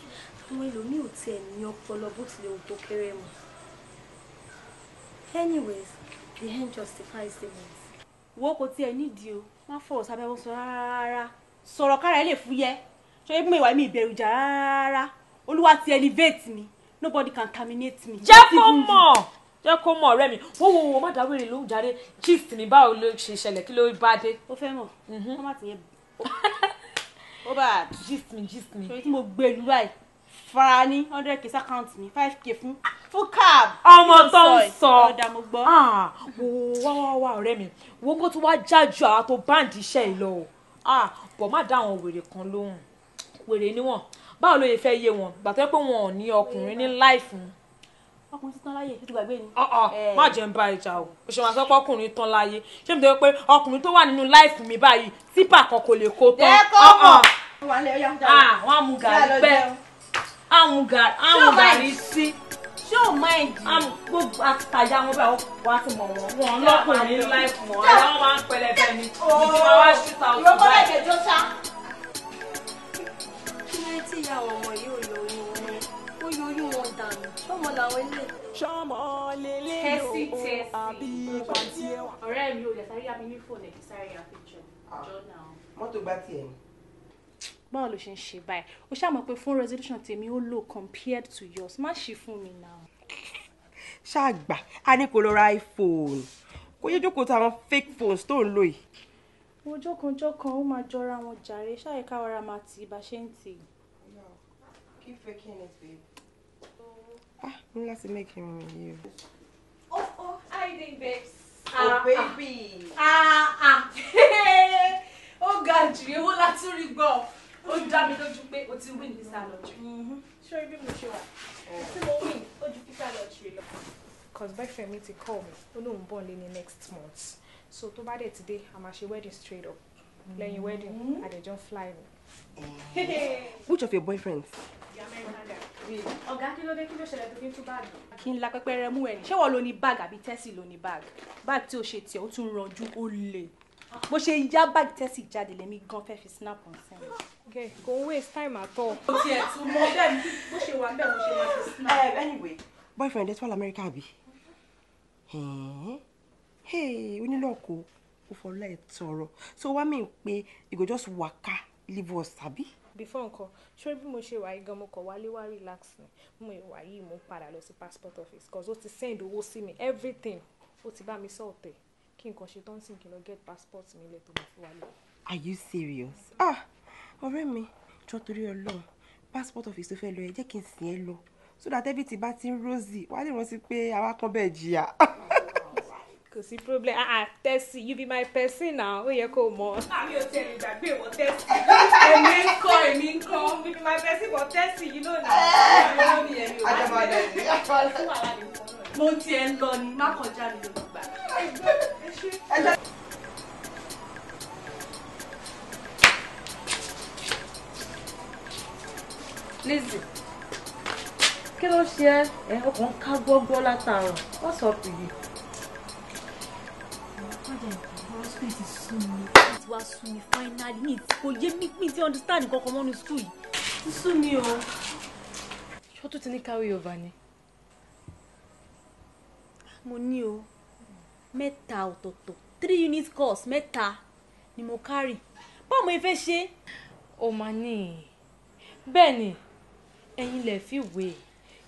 Àwọn ẹlòmíì ò tiẹ̀ ní ọpọlọ bó tilẹ̀ wù kó kéré mọ́. Anyways, the end justifies the means. Wo kò tiẹ̀ nídìí o, má fọ̀rọ̀ sábẹ́ wọn sọ rárá. Sọ̀rọ̀ kára ẹ lè fúyẹ́. Ṣé bí mo ìwà mi ìbẹ̀rù jà rárá? Olúwa ti elevate mi. Nobody can terminate me. Jẹ́ kó mọ̀, jẹ́ kó mọ̀ ọ̀rẹ́ mi. Wo wo wo má dáwèrè lóhùn jáde. Gist mi báwo ló ṣe ṣẹlẹ̀, kí ló bá dé? Ó fẹ́ mọ̀, wọ́n má ti yẹ. Ó bá gist mi, gist mi. Ṣé tí mo gbé ìlú báyìí? Fara ní 100k account mi, 5k fún cab. Ọmọ tó ń sọ. Ọ̀dà mo gbọ́. Wo wá wá wá ọ̀rẹ́ mi, wo kó tún wá jájú àwọn tó báǹdì iṣẹ́ yìí lọ o. Bọ̀ má dá àwọn wèrè kan lóhùn. Wèrè níwọ̀n. Báwo ló yẹ fẹ́ yé wọn? Gbà tó yẹ pé wọn ò ní ọkùnrin ní láìfún. Ọkùnrin ti tán láyé, títí gbàgbé ni. Ọ̀ọ̀, má jẹ́ ń bá ìjà o. O ṣe máa sọ pé ọkùnrin tán láyé. Ṣé mi tó yẹ pé ọkùnrin tó wà nínú láìfù mi báyìí, típà kan kò lè kó tán. Jẹ́ kó mọ̀. Ah, wọ́n á mu gàrí pẹ́. Á mu gàrí sí. Ṣé o mind? Gbogbo àtàyà wọn báyìí wọ́n á ti mọ̀ wọ́n. Wọ́n lọ́kùnrin nínú láìfù wọn. Àyà wọn máa ń pẹlẹbẹ ni. Ìjọba wá ṣúta òtún Ìwọ kọ́ lẹ́kẹ̀ẹ́ tó ṣá. Kí ló dé tí ìyá àwọn ọmọ yìí ò yọ oyún wọn mọ́? Ó yọ oyún wọn dànù. Ṣọ́mọ làwọn ilé. Ṣọmọ lélẹ̀ Tẹ́sí o tẹ́sí. àbí pàǹtí ẹ wà. Ọ̀rẹ́ mi ò lè sáré yá mi ní fóònù ẹ̀ kí sáré ya picture. Jọ náà. Mọ́tò gbá tiẹ̀ ni. Báwo ló ṣe ń ṣe báyìí? O ṣáà mọ̀ pé phone resolution tèmi ó low compared to yours. Má ṣe fún mi now. Ṣáàgbà, a ní kó lọ ra iPhone. Kó yé jókòó táwọn fake phones tó ń lò yìí. Ọjọ́ kan ọjọ́ kan ó máa jọra wọn jàre, ṣáà ká ọ̀rá máa tì í bá ṣe ń tì í. Keep faking it, babe. Ah, mo ní láti make irun mi yìí o. Oh, how you doing, babes? Oh, baby. Ah ah. Ó ga jù, ewo la tún rí gbọ́. Ó dá mi lójú pé o ti win visa lottery. Ṣé bí mo ṣe wà? Tí mo win, ó ju visa lottery lọ. Cause boyfriend mi ti call mi, ó lóun bọ̀ lé ní next month. So tó bá dẹ̀ ti dé, a máa ṣe wedding straight up. Lẹ́yìn wedding, àdẹ̀jọ́ fly mi. Which of your boyfriends? Ọ̀gá kí ló dé, kí ló ṣẹlẹ̀ tó fi ń tú báàgì? Kí n la pẹpẹrẹ mú ẹ ní. Ṣé wọ́n lo ní báàgì àbí Tẹ́sì ló ní báàgì? Báàgì tí o ṣe tiẹ̀, ó tún ranjú, ó le. Bó ṣe yá báàgì Tẹ́sì jáde lèmi gan fẹ́ fi snap on sẹ́yìn. Okay, kò ń waste time at all. Ó tiẹ̀ tún mọ bẹ́ẹ̀ ni bó ṣe wà bẹ́ẹ̀ mo ṣe máa fi snap. Anyway, boyfriend ẹ tún wà l'Amẹ́ríkà àbí? Hey, onílọ́kọ̀ ó fọlá ẹ̀ tọrọ. So wá mi pé you go just waka leave us, àbí? Before nǹkan, ṣé bí mo ṣe wà yìí gan mo kàn wálé wá relax ni. Mo ìwà yìí mo ń padà lọ sí passport office cause ó ti send owó sí mi, everything. Ó ti bá mi sort ẹ̀. Kí nǹkan ṣe tán sí kí n lọ get passport mi lẹ̀ tó máa fi wálé. Are you serious? Ah, ọ̀rẹ́ mi, jọ̀ọ́ torí Ọlọ́run, passport office tó fẹ́ lọ ẹ jẹ́ kí n sìn ẹ́ lọ. So that everything bá ti ń rosy, wàá lè rántí pé àwa kan bẹ́ẹ̀ jìyà. Kò sí problem. Ah ah, Tẹ́sí, you be my person now. Ó yẹ kó o mọ̀. Àmì ò tiẹ̀ lè gbàgbé ìwọ Tẹ́sí. Èmi ń kọ́, èmi ń kọ́. You be my person but Tẹ́sí, you know now. Mo tiẹ̀ ń lọ ni, má kọjá mi ló gbà. Lizzy, kí ló ṣe ẹ́? Ẹ ọkàn ń ká gbọ́gbọ́ látàárọ̀. What's up with you? Ọ̀rọ̀ school ti sú mi, ó ti wá sú mi finally. Mi kò yé mi, mi ti understand nǹkan kan mọ́nu school yìí. Ti sú mi o. Ṣé o tún ti ní carry over ni? Mo ní o, mẹ́ta ọ̀tọ̀ọ̀tọ̀, 3 unit course mẹ́ta ni mo carry. Báwo mo fẹ́ ṣe? O máa ní. Bẹ́ẹ̀ ni, ẹ̀yin lẹ̀ fi wé.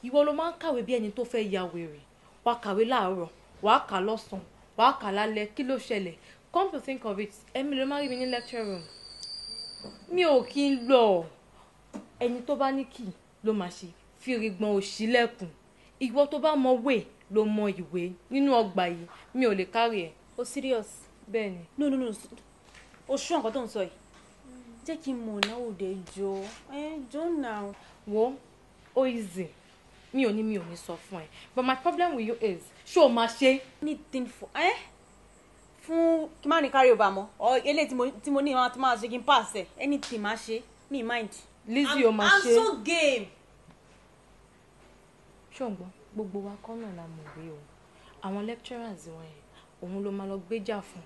Ìwọ ló máa ń kàwé bí ẹni tó fẹ́ ya wèrè. Wàá kàwé láàárọ̀, wàá kà lọ́sàn-án, wàá kà lálẹ́, kí ló ṣẹlẹ̀? Come to think of it, èmi ló máa rí mi ní lecture room. Mi ò kí ń lọ. Ẹni tó bá ní kì ló máa ṣe. Fìrìgbọ̀n ò ṣílẹ̀kùn. Ìwọ tó bá mọ wé ló mọ ìwé nínú ọgbà yìí. Mi ò lè kárí ẹ̀. O serious? Bẹ́ẹ̀ ni. No, no, no. O ṣú nǹkan tó ń sọ yìí. Jẹ́ kí n mọ̀ náà òde jọ. Ẹ jọ náà. Wo, ó easy. Mi ò ní sọ fún ẹ. But my problem with you is, ṣé o máa ṣe? Anything for ẹ? Fún kí má ní carry over mọ́. Ọ eléyìí tí mo ní ìwọ̀n tí máa ṣe kí n pass ẹ̀. Anything máa ṣe, mi mind. Lizzy, o máa ṣe. I'm so game. Ṣé o ń gbọ́? Gbogbo wa kọ́ náà la mọ̀ wí o. Àwọn lecturers wọn yẹn, òun ló máa lọ gbéjà fún.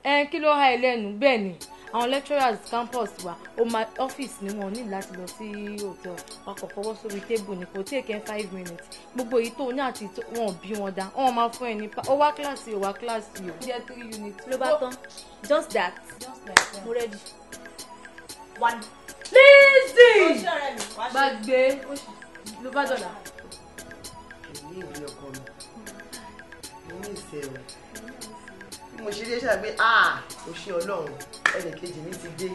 Ẹ kí ló há ẹ lẹ́nu? Bẹ́ẹ̀ ni, àwọn lecturers campus wa, o máa ọ́fíìsì ni wọn ní láti lọ sí hotel. Wakọ̀ fọwọ́ sórí tébù ni kò tí èké 5 minutes. Gbogbo èyí tó ní àti wọn ò bí wọn dá, wọn máa fún ẹ ní ó wá kíláàsì, ó wá kíláàsì o. Jẹ́ 3 units. Ló bá tán. Just that. Just like that. Mo ready. 1. Lizzy! Gbàgbé ló bá dọ̀là. Èmi ìbí ọkọ mi, mo ní ìṣe o. Bí mo ṣe dé ṣáà pé ah, o ṣe Ọlọ́run, ẹnì kejì mi ti dé.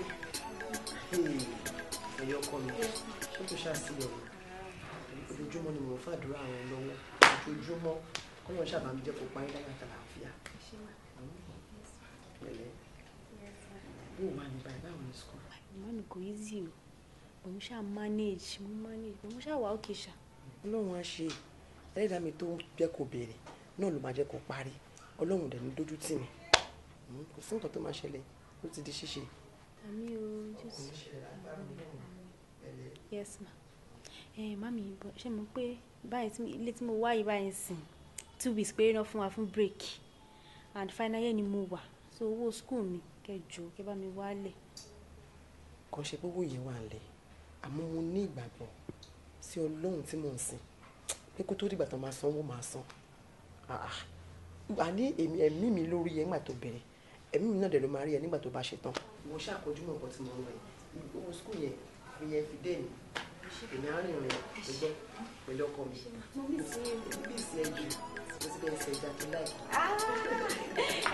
Ẹ̀yọ́ ọkọ mi, ṣé kò ṣáà sí ọ̀run? Ojoojúmọ́ ni mò ń fàdúrà àwọn lọ́wọ́. Ojoojúmọ́, kọ́lọ́run ṣàbà mi jẹ́ kó parí láyọ̀ àtàlàáfíà. Pẹ̀lẹ́. Bó o wà ní báyìí, báwo ni school? Ìmọ̀ mi kò easy o, but mo ṣáà manage, mo manage, mo ṣáà wà okay ṣá. Ọlọ́run á ṣe. Ẹlẹ́dàá mi tó jẹ́ kó bẹ̀rẹ̀ náà ló máa jẹ́ kó parí. Ọlọ́run dẹ̀ ní dójú tì mí. Kò sí nǹkan tó máa ṣẹlẹ̀, ó ti di ṣíṣe. Àmín o, Jésù. Yes ma. Mami, ṣé mo pé báyìí ilé tí mo wá yìí báyìí sìn 2 weeks péré náà fún wa fún break, and final year ni mo wà, so owó school mi kẹjọ kẹ bá mi wálẹ̀. Kàn ṣe gbogbo yẹn wà lẹ̀, àmọ́ mo ní ìgbàgbọ́ sí Ọlọ́run tí mò ń sìn pé kó tó dìgbà tó máa san owó máa san. Àní ẹ̀mí mi lórí ẹ̀ nígbà tó bẹ̀rẹ̀, ẹ̀mí mi náà dẹ̀ ló máa rí ẹ nígbà tó bá ṣe tán. Mo ṣàkójúmọ̀ nǹkan tí mo ń rẹ̀ owó school yẹn fi yẹn fi dé mi. Èmi á rìn rìn gbogbo pẹ̀lú ọkọ mi. Mo mí sí bí ìsì ẹ jù mo ti bẹ́ẹ̀ ṣe ẹja tó láì.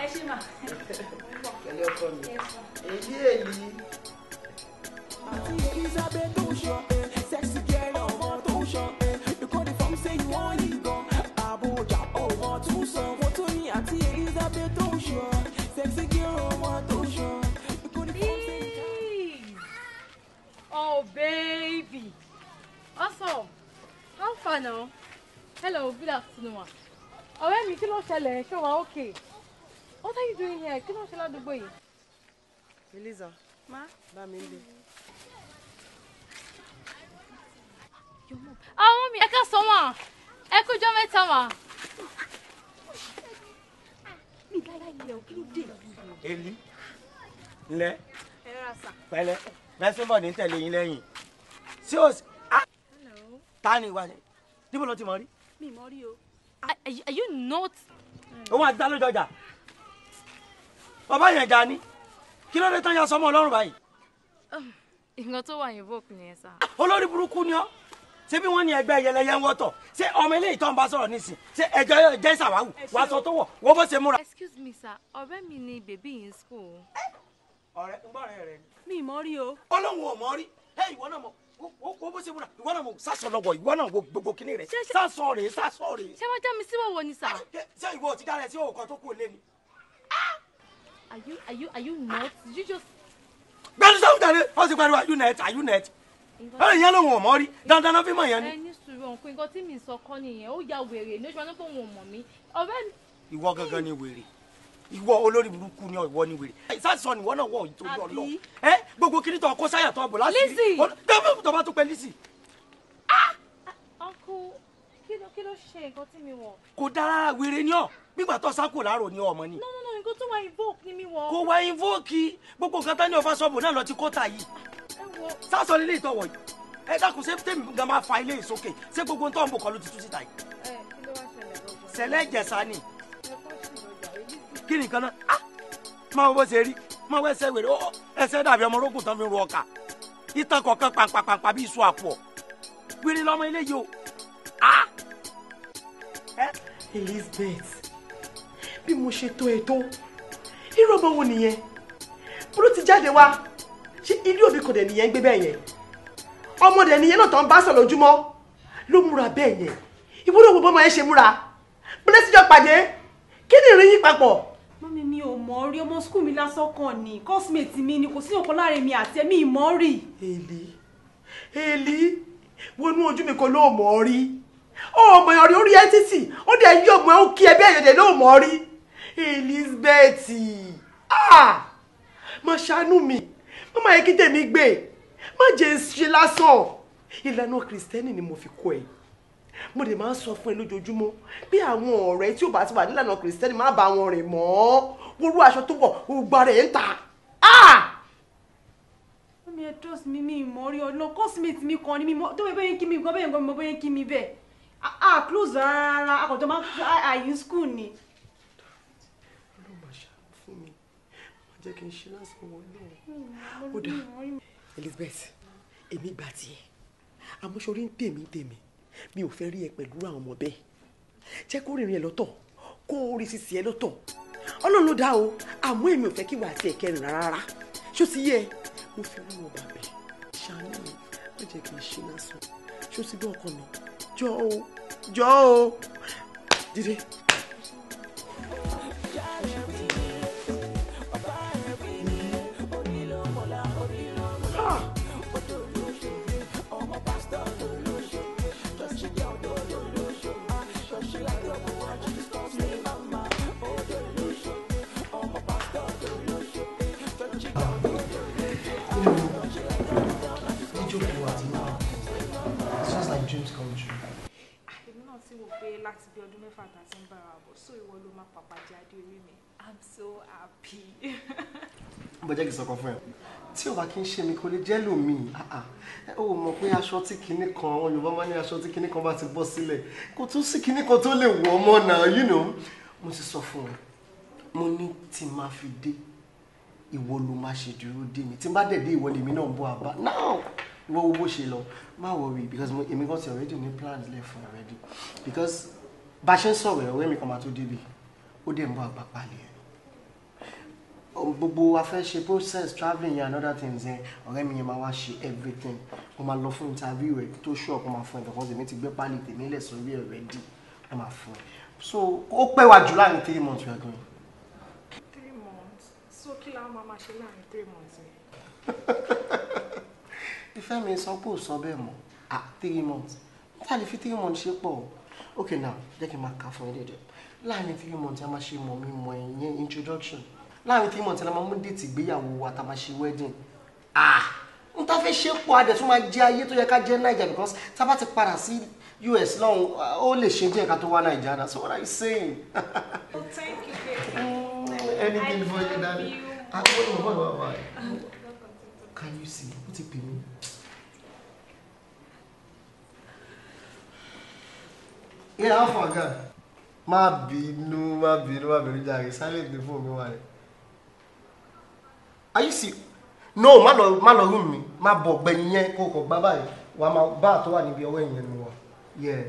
Ẹ ṣé mà. Pẹ̀lú ọkọ mi. Èyí èyí. Àti Elizabeth tó ṣọ, sexy girl ọmọ tó ṣọ, you call the form say you want you gan, Abuja ọmọ tó sọ, mo tún ní àti Elizabeth tó ṣọ, sexy girl ọmọ tó ṣọ, you call the form say you. Oh baby. Awesome. How far now? Hello, good afternoon. Ọ̀rẹ́ mi, kí ló ṣẹlẹ̀? Ṣé wà okay? What are you doing here? Kí ló ṣe ládùúgbò yìí? Eliza, Ma? Bá mi ń lé. Àwọn mi, ẹ ká sọ wọn. Ẹ kújọ́ mẹ́ta mà. Mi láyà ilẹ̀ ò kí ló dé? Eli, ńlẹ̀, Ẹ rọra sà. pẹ̀lẹ́, mẹ́sìn bọ̀ ní tẹ̀lé yín lẹ́yìn. Sí o, ta ni ìwà ni? Níbo ló ti mọ̀ rí? Mi mọ̀ rí o. Are you not? Òun àti ta ló jọjà. Bàbá yẹn jà ni. Kí ló dé tán ya sọmọ Ọlọ́run báyìí? Nǹkan tó wà invoke nìyẹn sá. Olórí burúkú ni ọ́. Ṣé bí wọ́n ní ẹgbẹ́ yẹlẹyẹ ń wọ́tọ̀? Ṣé ọmọ eléyìí tó ń bá sọ̀rọ̀ nísìn? Ṣé ẹjọ́ jẹ́ ìsàwáwù? Wàá sọ tó wọ̀, wọ́n bó ṣe múra. Excuse me sir, ọ̀rẹ́ mi ni bèbí yìí ń school. Ọ̀rẹ́ ń gbọ́ ọ̀rẹ́ rẹ ni. Mi mọ̀ rí o. Ọlọ́run ò mọ̀ rí. Ẹ ìwọ náà mọ̀ wo bó ṣe múra, ìwọ náà mọ̀ sásọ lọ́wọ́, ìwọ náà wo gbogbo kíní rẹ̀. Sásọ rèé, sásọ rèé. Ṣé wọ́n já mi sí wọ̀wọ̀ ni sà? Ṣé ìwọ ti dára ẹ sí òkò tó kù lé ni? Are you not? Did you just. Gbẹ́nu sọ́hún jáde, wọ́n ti pariwo are you net, are you net? Ẹ ìyẹn lòun ò mọ̀ rí, dandan náà fi mọ̀ yẹn ni. Ẹ ní sùúrù ọ̀nkú, nǹkan tí mi sọ kọ́ nìyẹn, ó ya wèrè ní oṣù wọn pé òun ò mọ̀ mí. Ọ̀rẹ́ mi. Ìwọ gangan ni wèrè. Ìwọ olórí burúkú ni ìwọ ni wèrè. Sásọ ni ìwọ náà wọ ìtòjú ọlọ. Ẹ gbogbo kiri tó kó sáyà tó bò láti rí. Lizzy. Gbẹ́mú tó bá tó pẹ́ Lizzy. Uncle, kí ló ṣe nǹkan tí mi wọ̀? Kò dára wèrè ni ọ, gbígbà tó sákò láàrò ni ọmọ ni. No no no, nǹkan tó wà invoke ni mi wọ̀. Kò wá invoke gbogbo nǹkan tán ní ọfà sọ́ọ̀bù náà lọ ti kóta yìí. Sásọ nílé ìtọ̀wọ̀ yìí. Ẹ dákun ṣé tèmi gan máa fa ilé ìsókè ṣé gbogbo tó ń bò kọ́ ló ti tú síta yìí. Ẹ kí ló wá ṣẹlẹ̀ gangan? Ṣẹlẹ̀ ìjẹ̀sà ni. Kí nìkan náà? Ah! Máa wo bó ṣe rí, máa wọ ẹsẹ̀ wèrè, ẹsẹ̀ dàbí ọmọ orógùn tán fi ń ro ọkà. Ìtàn kọ̀ọ̀kan pàǹpàpàǹpà bí iṣu àpò. Wèrè lọmọ ilé yìí o. Ah! Elizabeth, bí mo ṣe tó ẹ tó, irú ọmọ wo nìyẹn? Bó ló ti jáde wá? Ṣé ilé òbí kò dẹ̀ nìyẹn ń gbé bẹ́ẹ̀ yẹn? Ọmọ dẹ̀ nìyẹn náà tó ń bá sọ̀ lójúmọ́ ló múra bẹ́ẹ̀ yẹn. Ìwọ náà wo bọ́mọ yẹn ṣe múra. Bó ló ti jọ pàdé? Kí ni ìrìn yín papọ̀? Mọ́mí mi ò mọ̀ rí, ọmọ skul mi lásán kan ni, cosmate mi ni, kò sí ọ̀kan láàrin mi àti ẹ̀mí ìmọ̀ rí. Èlí, Èlí, wọnú ojú mi kò lóò mọ̀ rí. Ó mọ̀ rí orí ẹ títì, ó dẹ̀ yí ọmọ ẹ ó kí ẹ bẹ́ẹ̀ yẹn lóò mọ̀ rí. Elizabeth, ah, má ṣàánú mi, má má yẹ kí tèmi gbé, má jẹ́ ṣe lásán. Ìlànà Kìrìsìtẹ́nì ni mo fi kọ́ ẹ. Mo dẹ̀ máa ń sọ fún ẹ lójoojúmọ́ bí àwọn ọ̀rẹ́ tí ò bá ti wà nílànà Kìrìsìtẹ́nì má bá wọn rìn mọ́. Wọ́rú aṣọ tó wọ̀, gbogbo ara ẹ̀ ń ta. Mọ́mí ẹ trust mi, mi mọ̀ rí ọ̀nà cosmate mi kan ni mi mọ̀ tó bẹ́ẹ̀ bẹ́ẹ̀ kí mi gan bẹ́ẹ̀ gan mi mọ̀ bẹ́ẹ̀ kí mi bẹ́ẹ̀. A close rárá, akọ̀jọ́ máa ń àyè school ni. Ọlọ́run máa ṣàánú fún mi, má jẹ́ kí n ṣe lásán wọ náà. Ó dáa, Elizabeth, èmi gbà tiẹ̀, àmọ́ sórí ń tèmi tèmi. Mi ò fẹ́ rí ẹ pẹ̀lú àwọn ọmọ bẹ́ẹ̀. Jẹ́ kó rìnrìn ẹ lọ́tọ̀, kó rí sísì ẹ lọ́tọ̀. Ọlọ́run ló dá o, àmọ́ èmi ò fẹ́ kí wà á ti ẹ̀kẹ́ rìn rárá. Ṣó ti yé ẹ? Mo fi Ọlọ́run ọba bẹ̀. Ṣàánú mi, má jẹ́ kí n ṣe lásán. Ṣó ti gbọ́ ọkọ mi? Jọ̀ọ́ o, jọ̀ọ́ o. Dìde. dreams come true. Èmi náà ti wò pé láti bí ọdún 6 tá a ti ń bára bọ̀, so ìwọ ló máa pàpà jẹ adé orí mi. I'm so happy. Bó jẹ́ kí n sọ̀kan fún ẹ. Tí ò bá kí n ṣe mi kò lè jẹ́ lòmíì. Ó mọ̀ pé aṣọ tí kinní kan, àwọn Yorùbá máa ní aṣọ tí kinní kan bá ti bọ́ sílẹ̀. Kò tún sí kinní kan tó lè wọ̀ ọmọ náà, you know. Mo ti sọ fún ẹ, mo ní tí máa fi dé, ìwọ ló máa ṣe dúró dé mi. Tí n bá dẹ̀ dé ìwọ lèmi náà ń bọ̀ àbá. Now, ìwọ wo bó ṣe lọ, má worry because èmi kan ti already ní plans left fún already. Because bá a ṣe ń sọ̀rọ̀ ọ̀rẹ́ mi kan máa tó débi, ó dẹ̀ ń bọ̀ àgbà palẹ̀ ẹ̀. Gbogbo a fẹ́ ṣe process travelling yẹn and other things yẹn, ọ̀rẹ́ mi yẹn máa wá ṣe everything. Mo máa lọ fún interview ẹ̀ tó ṣú ọ̀pọ̀ máa fún ẹ̀ because èmi ti gbé pálí tèmi lẹ̀ sórí ẹ̀ ready, wọ́n máa fún ẹ. So ó pẹ́ wá jù láàrin 3 months we are going. 3 months? So kí la máa máa ṣe láàrin 3 months yẹn? Ìfẹ́ mi sọ pé ò sọ bẹ́ẹ̀ mọ́. Ah, 3 months. Níta lè fi 3 months ṣe pọ̀ o. Okay now, jẹ́ kí n máa kà fún ẹ dédé. Láàrin 3 months a máa ṣe mọ̀ mi mọ̀ ẹ̀yẹn introduction. Láàrin 3 months a máa mú déètì ìgbéyàwó wa tá a máa ṣe wedding. Ah! N ta fẹ́ ṣe pọ̀ adẹ̀ tún máa jẹ ayé tó yẹ ká jẹ́ Naija because tá a bá ti padà sí US lọ́hùn, ó lè ṣe díẹ̀ ká tó wá Naija náà. So what are you saying? Oh, thank you, baby. Anything for you, darling. Wait. Can you see? Ó ti pè mí. Yeah, how far, girl? Má bínú, jàre. Silent ni fóònù mi wà rẹ̀. Are you see? No, má lọ room mi. Má bọ̀ gbẹ̀yìn yẹn kó kọ̀ gbá báyìí. Wà á máa bá àtọ́ wà níbi ọwọ́ ẹ̀yìn ẹnu wa. Yeah,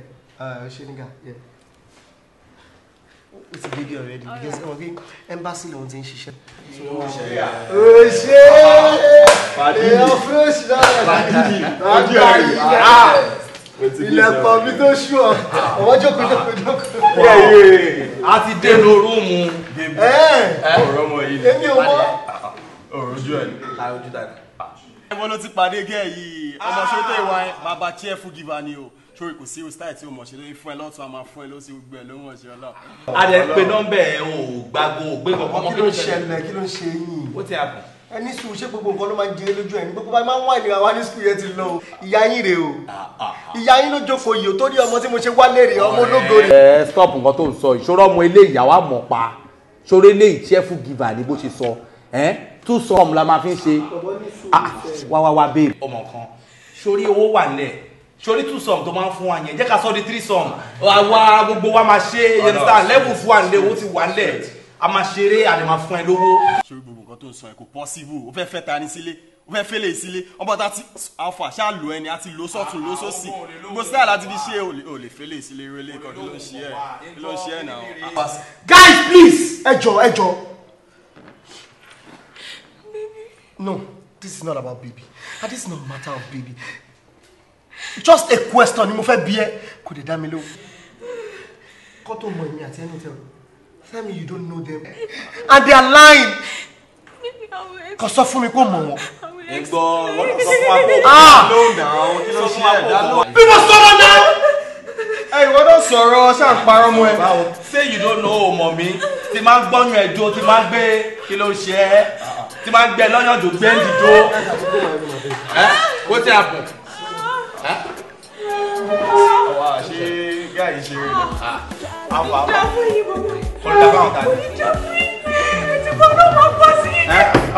ṣe nígà, yeah. Ó ti dédé already because ọmọ bí embassy lòun ti ń ṣiṣẹ́. Ó ṣe èèyàn fresh náà. Ilẹ̀kùn mi tó ṣú ọ. Ọwọ́ jókòó. A ti dé inú rúùmù. Ọ̀rọ̀ ọmọ yìí. Èmi ò mọ̀. Ọ̀rọ̀ ojú ẹ̀. Ojú dàgbà. Ẹ̀wọ̀n ló ti pàdé gẹ́ yìí. Ọmọ ṣe tó ìwà ẹ̀ bàbá cheerful giver ni o. Sori kò sí style tí o mọ̀ ṣe lórí fún ẹ lọ́tún a máa fún ẹ lọ́sí gbogbo ẹ̀ ló mọ̀ ṣe ọlọ́. A dẹ̀ pe nọ́mbà ẹ̀ o gbàgbó o gbé kankan mọ́. Kí ló ń ṣẹlẹ̀? Kí ló ń ṣe yín? Ó ti àbọ̀. Ẹ ní sùúrù, ṣé gbogbo nǹkan ló máa ń jẹ lójú ẹ̀ ní gbogbo bá máa ń wá ìnira wá ní sùkúl yẹn ti lọ o. Ìyá yín rèé o. Ìyá yín ló jókòó yìí o torí ọmọ tí mo ṣe wálé rèé, ọmọ ológo rèé. Ẹ stop nǹkan tó ń sọ ìṣòro ọmọ ilé ìyàwó àmọ̀ pa ṣòro ilé cheerful giver ni bó ṣe sọ two sum la máa fi ń ṣe wá babe. Ọmọ kan sórí owó wà nílẹ̀ sórí 2 sum tó máa ń fún wa yẹn jẹ́ ká sọ di 3 sum àwa gbogbo wa máa ṣe yẹn sáà level fún wa nílẹ̀ owó ti wà nílẹ̀ a máa ṣeré a lè máa fún ẹ lówó. Sórí gbogbo nǹkan tó ń sọ ẹ kò possible o fẹ́ fẹ́ ta ni sílé o fẹ́ fẹ́lẹ̀ sílé ọmọ ta ti alpha ṣáà lò ẹni àti lò sọ́tún lò sósì gbogbo style láti fi ṣe o lè fẹ́lẹ̀ sílé rẹlẹ̀ kí ló ń ṣe ẹ kí ló ń ṣe ẹ náà. Guys please ẹ jọ̀ọ́ ẹ jọ̀ọ́. No, this is not about baby. And this is not matter of baby. Just a question ni mo fẹ́ bi ẹ́ kò dé dá mi lóhùn. Kọ́ tó mọ èmi àti ẹni tẹ́ o. Tell me you don't know them. And they are lying. Kò sọ fún mi kó mọ̀ wọ́n. Ẹ gbọ́, wọ́n sọ fún wa kó lóhùn náà, kí ló ṣe ẹ̀ dá lóhùn. Bí mo sọ̀rọ̀ náà. Ẹ ìwọ náà sọ̀rọ̀ ṣáà ń parọ́ mọ́ ẹ. Say you don't know mọ̀ mi, tí máa ń gbọ́yàn ẹjọ́, tí máa ń gbé kí ló ṣe ẹ́, tí máa ń gbé lọ́yàn jò gbé ń dìjọ́. Kó tí a bọ̀. Àwa ṣe gáà ṣe rẹ̀. Àwọn àwọn.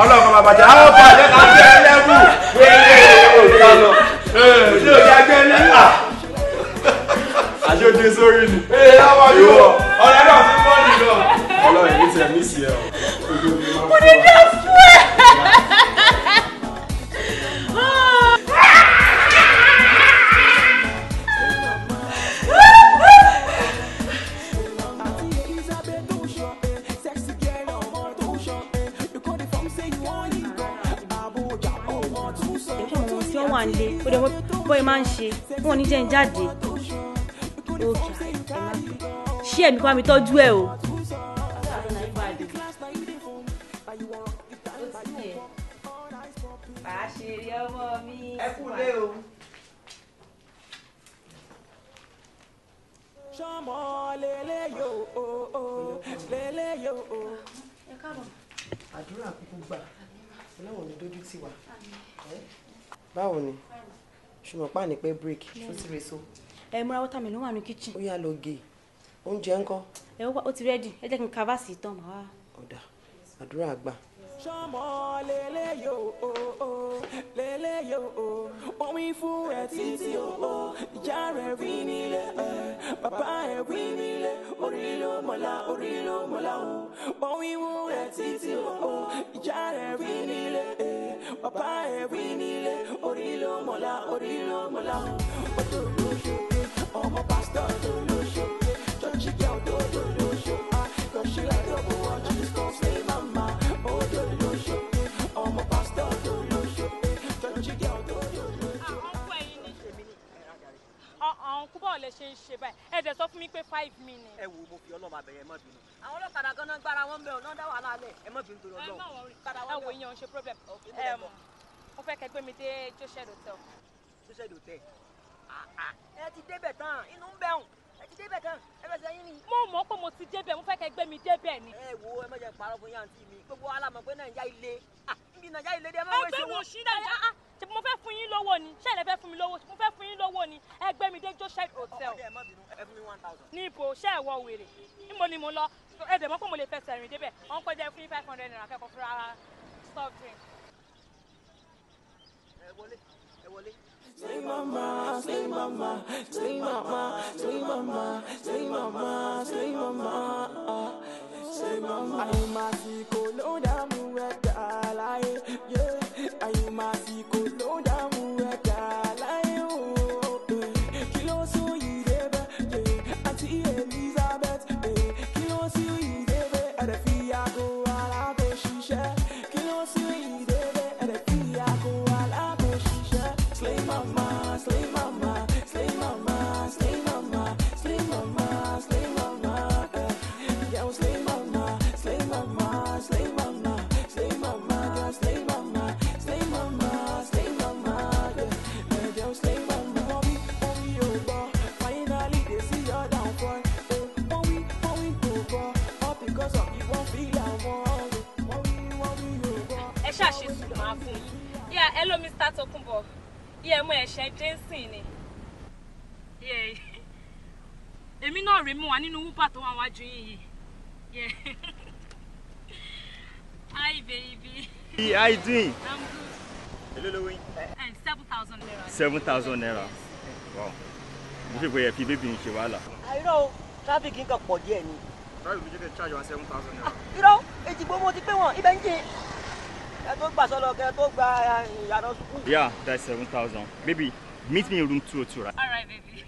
Ọlọ́run máa bàjẹ́ àwọn bàjẹ́ ká gbé ẹlẹ́rù ṣé o jẹ́ gbé ẹlẹ́rù. Àṣé dé sórí ni. Ọ̀rẹ́ náà ti bọ́ nìlọ. Ọlọ́run èmi tiẹ̀ mí sí ẹ o. Mo ní dá fún ẹ. Wà nílé ó dẹ̀ bọ́ ẹ máa ń ṣe wọn ò ní jẹ́ ń jáde òkè ẹ má ṣí ẹ̀mí kó bá mi tọ́jú ẹ o. Àṣírí ọmọ mi. Ẹ kú lé o. Ṣọmọ lélẹ́yò o lélẹ́yò o. Ẹ káàbọ̀. Àdúrà kúkú gbà Ọlọ́run ní dójú tì wá. Báwo ni? Ṣùgbọ́n pa ní pẹ́ break, ṣó ti rè so. Ẹ múra watermelon wà ní kitchen. Ó yá lọ gé. Oúnjẹ ńkọ́? Ẹ ó ti ready, ẹ jẹ́ kí n kavasi tán màá wá. Ọ̀dà, àdúrà àgbà. Sọmọ lélẹ̀ yóò o, lélẹ̀ yóò o, wọ́n wí fún ẹ títí o, ìyá rẹ̀ wí nílé ẹ, bàbá ẹ wí nílé, orí ló mọ̀lá, orí ló mọ̀lá o. Wọ́n wí fún ẹ títí o, ìyá rẹ̀ wí nílé ẹ, bàbá ẹ wí nílé, orí ló mọ̀lá, orí ló mọ̀lá o. Odò lóṣù, ọmọ pásítọ̀ tó lóṣù, church girl tó lóṣù, cause she like double one, she just gon' say mama. Àwọn lè ṣe ń ṣe báyìí, ẹ dẹ̀ sọ fún mi pé 5 minutes. Ẹ wo, mo fi Ọlọ́run abẹ̀yẹ, ẹ má bínú. Àwọn ọlọ́kadà gan-an gbára wọn bẹ̀ ọ̀nà dá wàhálà lẹ̀, ẹ má bínú torí Ọlọ́run. Ẹ wo, ìyẹn ò ń ṣe problem. Mo fẹ́ kẹ́ gbé mi dé Joshed Hotel. Joshed Hotel? Ẹ ti débẹ̀ tán, inú ń bẹ̀rùn. Ẹ ti débẹ̀ tán, ẹ fẹsẹ̀ yín ni. Mo mọ̀ pé mo ti débẹ̀, mo fẹ́ kẹ́ gbé mi débẹ̀ ni. Ẹ wo, ẹ má jẹ́ parọ́ fún yàǹtí mi, gbogbo wa la mọ̀ pé Nàìjíríà ilé. Níbi Nàìjíríà ilé dé, ẹ má wọ́n ṣe wọ́n. Ẹgbẹ́ wo ṣí Nàìjíríà? Ṣé mo fẹ́ fún yín lówó ni? Ṣé ẹ lè fẹ́ fún mi lówó? Mo fẹ́ fún yín lówó ni. Ẹ gbé mi dé Joshed Hotel. Ọkọ ẹ má bínú, ẹ fún mi 1000. Níbo ṣé ẹ wọ wèrè? Níbo ni mo lọ? Ẹ dẹ̀ mọ̀ pé mo lè fẹsẹ̀ rìn débẹ̀. Wọ́n kọjá fún yín 500 naira kẹ́kọ̀ọ́ fúnra soft drink. Ẹ wọlé, ẹ wọlé. Slay mama, slay mama, slay mama, slay mama, slay mama, slay mama, slay mama. Àyùmásìkò ló ń dààmú ẹ̀dá láyé, yeah. Àyùmásìkò ló ń dààmú ẹ̀dá láyé, oh. Kí ló sún yìí débẹ̀, yeah. Àǹtí Elizabeth, yeah. Kí ló sún yìí débẹ̀, ẹ̀rẹ̀ fi aago aláàbò ṣiṣẹ́. Kí ló sún yìí débẹ̀, ẹ̀rẹ̀ fi aago aláàbò ṣiṣẹ́. Slay mama, slay mama, slay mama, slay mama, slay mama, slay mama, yeah, slay mama, slay mama, slay mama, slay mama, girl, slay mama, slay mama, slay mama, yeah, girl, slay mama. Wọ́n wí ò gbọ́, finally they see your downfall. Wọ́n wí kò gbọ́, all because of you won't feel àwọn. Wọ́n wí ò gbọ́. Ẹ ṣáà ṣe sùn máa fún yín. Yeah, hello Mr. Tokunbo. Yeah, mo ẹ̀ṣẹ̀ Jensen ni. Yeah. Èmi náà rèé mú wa nínú Uber tó wà wájú yín yìí. Yeah. Hi baby. Hey, how you doing? I'm good. Hello, Louis. 7,000 naira. 7,000 naira. Wow. Mo ṣe pé ẹ fi bébí ń ṣe wàhálà. Àìrọ́ o, traffic nǹkan pọ̀ díẹ̀ ni. Traffic ló jẹ́ kẹ́ charge wa 7,000 naira. Irọ́, Èjìgbò mo ti pé wọ́n, ibẹ̀ ń jìn. Ẹ tó gbà sọ́lọ kẹ tó gba ìyànà sukùl. Yeah, that's 7,000. Baby, meet me in room 202, right? All right, baby.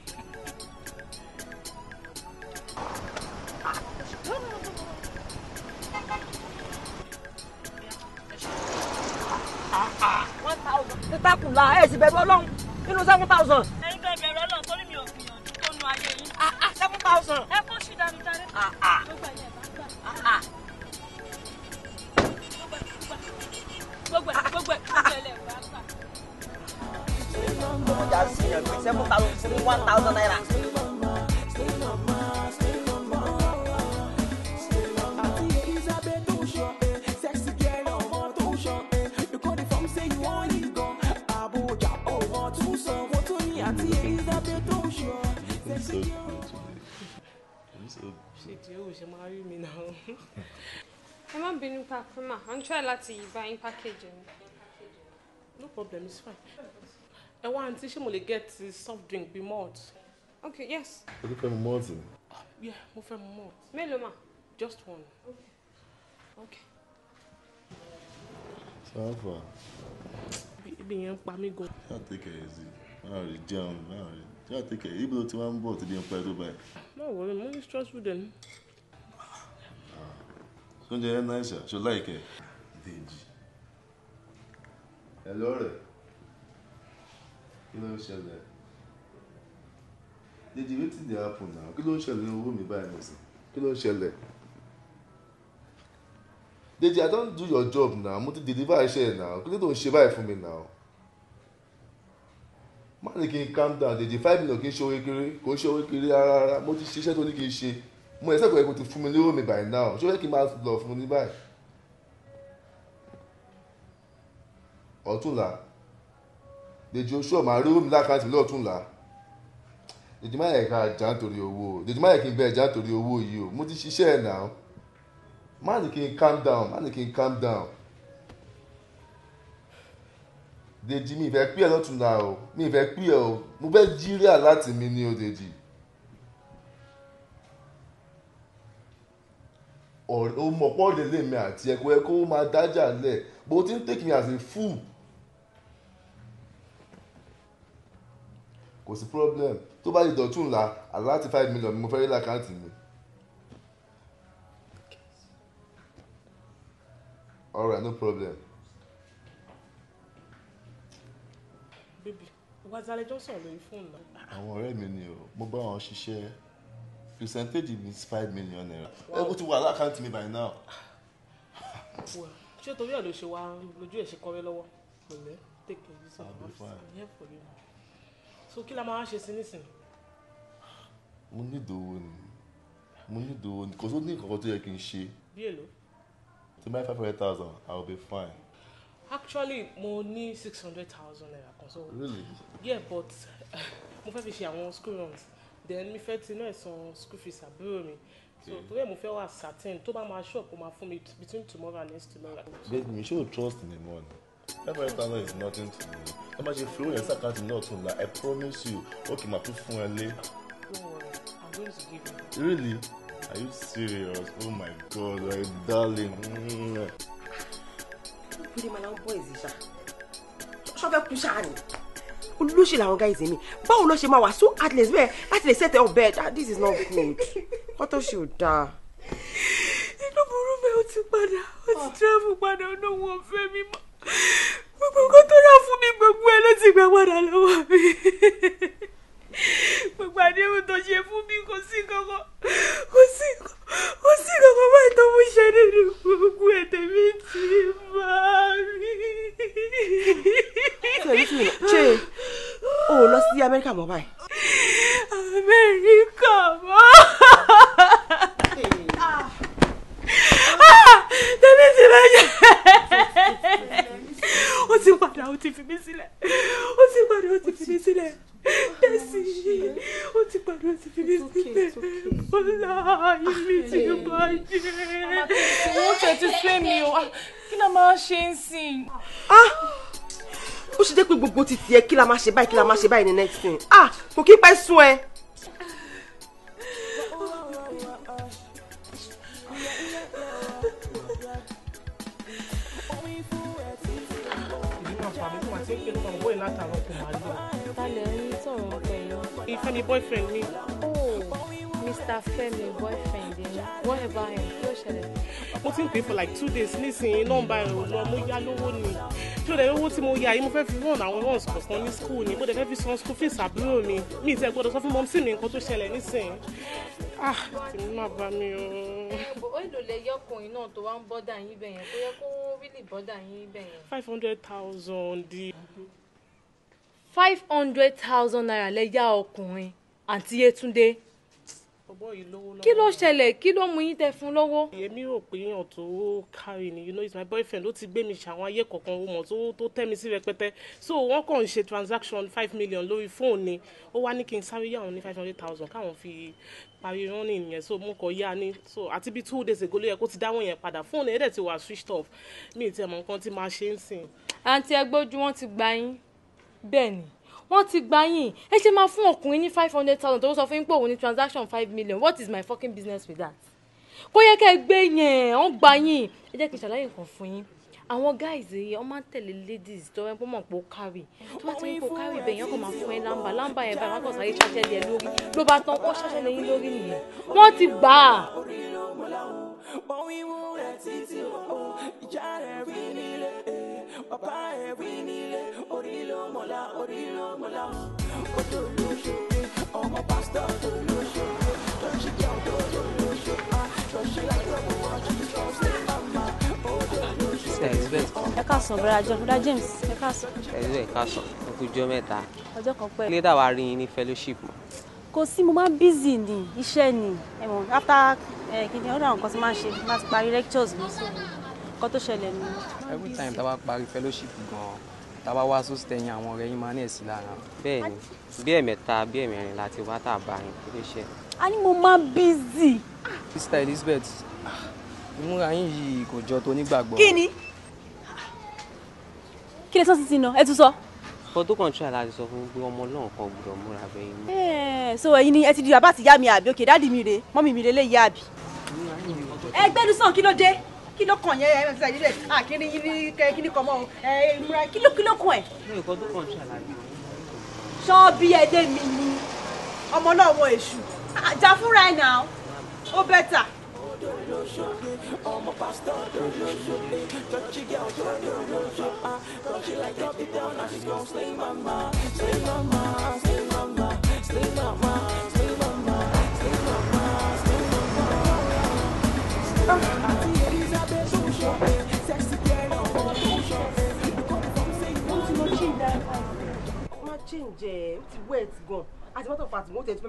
Títákùlà ẹ̀ sì bẹ̀rù Ọlọ́run nínú 7,000. Ẹ̀yin kan bẹ̀rù Ọlọ́run torí mi ò gbìyànjú tó nu ayé yín. 7,000. Ẹ kó ṣì dànù jáde. Gbogbo ẹ̀yìn ẹ̀ bá gbà. Gbogbo ẹ̀ gbogbo ẹ̀ lẹ̀ bá gbà. Ọjà sí yàn pé 7,000 fún 1,000 naira. So good today. I'm so good. Ṣèjì ó ṣe máa rí mi náà. Ẹ má bínú pa fún ma, I'm try láti bá yín package mi. No problem, it's fine. Ẹ wá àǹtí, ṣé mo lè get soft drink bíi malt? Okay, yes. O ti fẹ́ mu malt ni? Yeah, mo fẹ́ mu malt. Mélòó mà? Just one. Okay. So how far? Ibi yẹn ń pa mí gan. Ṣáà take it easy. Máa rí jẹun, máa rí. Ṣáà take it. Ibi tó ti wá ń bọ̀ ti di ń pẹ́ tó báyìí. Má worry, mo ní stressful den. Ṣé oúnjẹ yẹn náà ṣá? Ṣo láìkẹ́? Dèjì. Ẹ lọ́rẹ̀. Kí ló ń ṣẹlẹ̀? Dèjì, wetin dey happen now? Kí ló ń ṣẹlẹ̀ ní owó mi báyìí nìsín? Kí ló ń ṣẹlẹ̀? Dèjì, I don do your job now. Mo ti deliver iṣẹ́ ẹ̀ now. Kí ló tó ń ṣe báyìí fún mi now? Má ní kí n calm down, Dèjì. 5 million kì í ṣe owó kéré, kò ń ṣe owó kéré rárá. Mo ti ṣiṣẹ́ tó ní kí n ṣe. Mo ẹ̀sẹ̀ kò yẹ kó ti fún mi lówó mi by now. Ṣé ó yẹ kí n máa lọ fún un ní báyìí? Ọ̀túnla. Dèjì oṣù ọ̀ máa rí omi lákàntì mi lọ́ọ̀túnla. Dèjì má yẹ ká jà nítorí owó. Dèjì má yẹ kí n bẹ jà nítorí owó yìí o. Mo ti ṣiṣẹ́ ẹ̀ náà. Má ní kí n calm down, má ní kí n calm down. Dèjì mi ìfẹ́ pí ẹ lọ́túnla o. Mi ìfẹ́ pí ẹ o. Mo fẹ́ jíríà láti mi ní o Dèjì. O mọ̀ pọ́ lè lè mi àti ẹ kó ẹ kó máa dájà lẹ̀, but o ti ń take me as a fool. Kò sí problem. Tó bá di dọ̀túnla, àláti 5 million mo fẹ́ rí lákàntì mi. Alright, no problem. Baby, wá sáré jọ sọ̀rọ̀ lórí fóònù náà. Àwọn ọ̀rẹ́ mi ni o, mo bá wọn ṣiṣẹ́. Percentage is 5 million naira. Ẹ kó ti wà lákàntì mi by now. Well, ṣé torí ẹ̀ ló ṣe wá lójú ẹ̀ ṣe kọ́rẹ́ lọ́wọ́? Pẹ̀lẹ́, take it easy. I'll be fine. I'm here for you. So kí la máa ṣe sí nísìnyí? Mo ní ìdòwò ni. Mo ní ìdòwò ni. Kò sí ní nǹkan tó yẹ kí n ṣe. Bí èlò? To buy 500,000, I will be fine. Actually, mo ní 600,000 naira kan so. Really? Yeah, but mo fẹ́ fi ṣe àwọn school runs. Then mi fẹ́ tinú ẹ̀ san school fees àbúrò mi. So torí ẹ̀ mo fẹ́ wà certain tó bá máa shop ó máa fún mi between tomorrow and next tomorrow. Baby, you should trust me more. 500,000 is nothing to me. Ẹ má ṣe fi owó yẹn sàkáàtì náà tún la. I promise you. Okay, màá tún fún ẹ lé. Don't worry, I'm going to give you. Really? Are you serious? Oh my God, my darling. Kúrè máa láwọn boys ṣá. Ṣọ́ fẹ́ kú ṣáà ni. Olóṣì làwọn guys mi. Báwo ló ṣe máa wà so heartless bẹ́ẹ̀ láti lè set up bed? This is not good. Kọ́tò ṣe ò dáa. Inú burú mi ò ti padà, ó ti travel padà, ó náà wọ́n fẹ́ mi mọ́. Gbogbo nǹkan tó rà fún mi gbogbo ẹ ló ti gbà padà lọ́wọ́ mi. Gbogbo àdéhùn tó ṣe fún mi kò sí kankan, kò sí kankan báyìí tó mú ṣe nínú gbogbo ètè mi ti bá mi. Ṣé o ò lọ sí Amẹ́ríkà mọ́ báyìí? Amẹ́ríkà mọ́. Tèmi ti bá yẹ. Ó ti padà, ó ti fi mí sílẹ̀. Ó ti padà, ó ti fi mí sílẹ̀. Tẹ̀sí, ó ti padà, ó ti fi mí sílẹ̀. Bọ́lá, ilé ti bàjẹ́. Wọ́n tẹ̀ ti sú èmi o, kí la máa ṣe ń sìn? Ó ṣe jẹ́ pé gbogbo ti tiẹ̀ kí la máa ṣe báyìí, kí la máa ṣe báyìí ní next thing. Ah, kò kí pẹ́ sún ẹ. Ìfẹ́mi boyfriend mi. Oh, Mr. Fẹ́mi boyfriend yẹn. What about him? Kí ló ṣẹlẹ̀? Mo ti ń pè for like 2 days nísìnyí, nọ́mbà ẹ̀ ò lọ, mo yá lówó ni. Ṣé o dẹ̀ owó tí mo yá yìí mo fẹ́ fi run àwọn runs kọ̀ọ̀kan ní school ni, mo dẹ̀ fẹ́ fi san school fees àbúrò mi. Mi ì tẹ́ gbọ́dọ̀ sọ fún mọ́mísì mi nǹkan tó ṣẹlẹ̀ nísìnyí. Ah, tèmi má bá mi o. Ó èlò lè yọ ọkùnrin náà tó wá ń bọ́dà yín bẹ̀ yẹn, kó yẹ kó really bọ́dà yín bẹ̀ yẹn. 500,000 di. 500,000 naira lẹ yá ọkùnrin àǹtí Yétúndé. Kí ló ṣẹlẹ̀? Kí ló mú yín tẹ fún lọ́wọ́? Èmi rò pé èèyàn tó kárí ni, you know, he's my boyfriend, ó ti gbé mi ṣàwọn ayé kọ̀ọ̀kan ó mọ̀ tó tẹ́ mi sí rẹpẹtẹ. So wọ́n kàn ń ṣe transaction 5 million lórí fóònù ni, ó wá ní kí n sáré yá òun ní 500,000 káwọn fi parí running yẹn, so mo kàn yá ni. So àti bí 2 days ago ló yẹ kó ti dáwọ́ yẹn padà, fóònù yẹn dẹ̀ ti wà switched off, mi ì tiẹ̀ mọ̀ nǹkan tí máa ṣe ń sìn. Àǹtí ẹgbójú wọn ti gba yín. Bẹ́ẹ̀ ni, wọ́n ti gba yín. Ẹ ṣe máa fún ọkùnrin ní 500,000 tó ń sọ fún yín pé òun ní transaction 5 million. What is my fucking business with that? Kó yẹ kẹ́ ẹ gbé yẹn, wọ́n gba yín. Ẹ jẹ́ kí n ṣàlàyé nǹkan fún yín. Àwọn guys yìí, wọ́n máa ń tẹ̀lé ladies tó wọ́n mọ̀ pé ó kárì. Tó bá ti ń pò kárì bẹ́ẹ̀ yẹn, kò máa fún ẹ lámbà. Lámbà yẹn báyìí, wọ́n kàn sáré ṣáṣẹ́ lé ẹ lórí. Ló bá tán, wọ́n ṣáṣẹ́ lé yín lórí nìyẹn. Wọ́n ti gbà á. Ẹ káàsán bọ́dá John, bọ́dá James, ẹ káàsán. Ẹ káàsán, ẹ kú jọ́ mẹ́ta. Ọjọ́ kan pẹ́. Ilé dàwa rí yín ní fellowship mọ́. Kò sí, mo máa ń busy ni, iṣẹ́ ni. Ẹ mọ̀, after kí ni ọ̀dọ̀ àwọn nǹkan tí máa ń ṣe, máa ti parí lectures mi sí nǹkan tó ṣẹlẹ̀ ni. Every time tá a bá parí fellowship gan-an, tá Tá a bá wá sósì tẹ̀yìn àwọn ọ̀rẹ́ yín máa ní ẹ̀sìn lára. Bẹ́ẹ̀ni, bí ẹ̀mẹ́ta bí ẹ̀mẹ́rin la ti wá tà bá yín, kí ló ṣe? A ní mo máa busy. Sister Elizabeth, ìmúra yín yìí kò jọ tó nígbàgbọ́. Kí ni? Kí lè sọ sí náà? Ẹ tún sọ. Kọ́ tó kàn try láti sọ fún pé ọmọ náà kan gbọ́dọ̀ múra bẹ́ẹ̀ ni. So ẹ̀yin ni ẹ ti di bàbá àti ìyá mi àbí? Òkè dáàdì mi rè, mọ́mì mi rè lè yá àbí? Ẹgbẹ́nu sàn, kí ló dé? Kí ló kàn yẹn? Ẹ ẹ ẹ àkíní yín ní kíní kan mọ́ ẹ múra, kí ló kàn ẹ̀? Nǹkan tó kàn try láti. Ṣọ́ bí ẹdẹ mi ni ọmọ náà wọ èṣù. Jà fúnra ẹ̀ náà, ó bẹ́tà. Ọmọ pastor dolóṣòlè, churchy girl dolóṣò, ah, she like drop it down and she's gon' slay mama, slay mama, slay mama, slay mama, slay mama, slay mama, slay mama. Àti Elizabeth tó ṣọ, sexy girl ọmọ tó ṣọ, you come from say you want to change. Má change ẹ̀, ó ti wet gan. As a matter of fact, mo ti fẹ́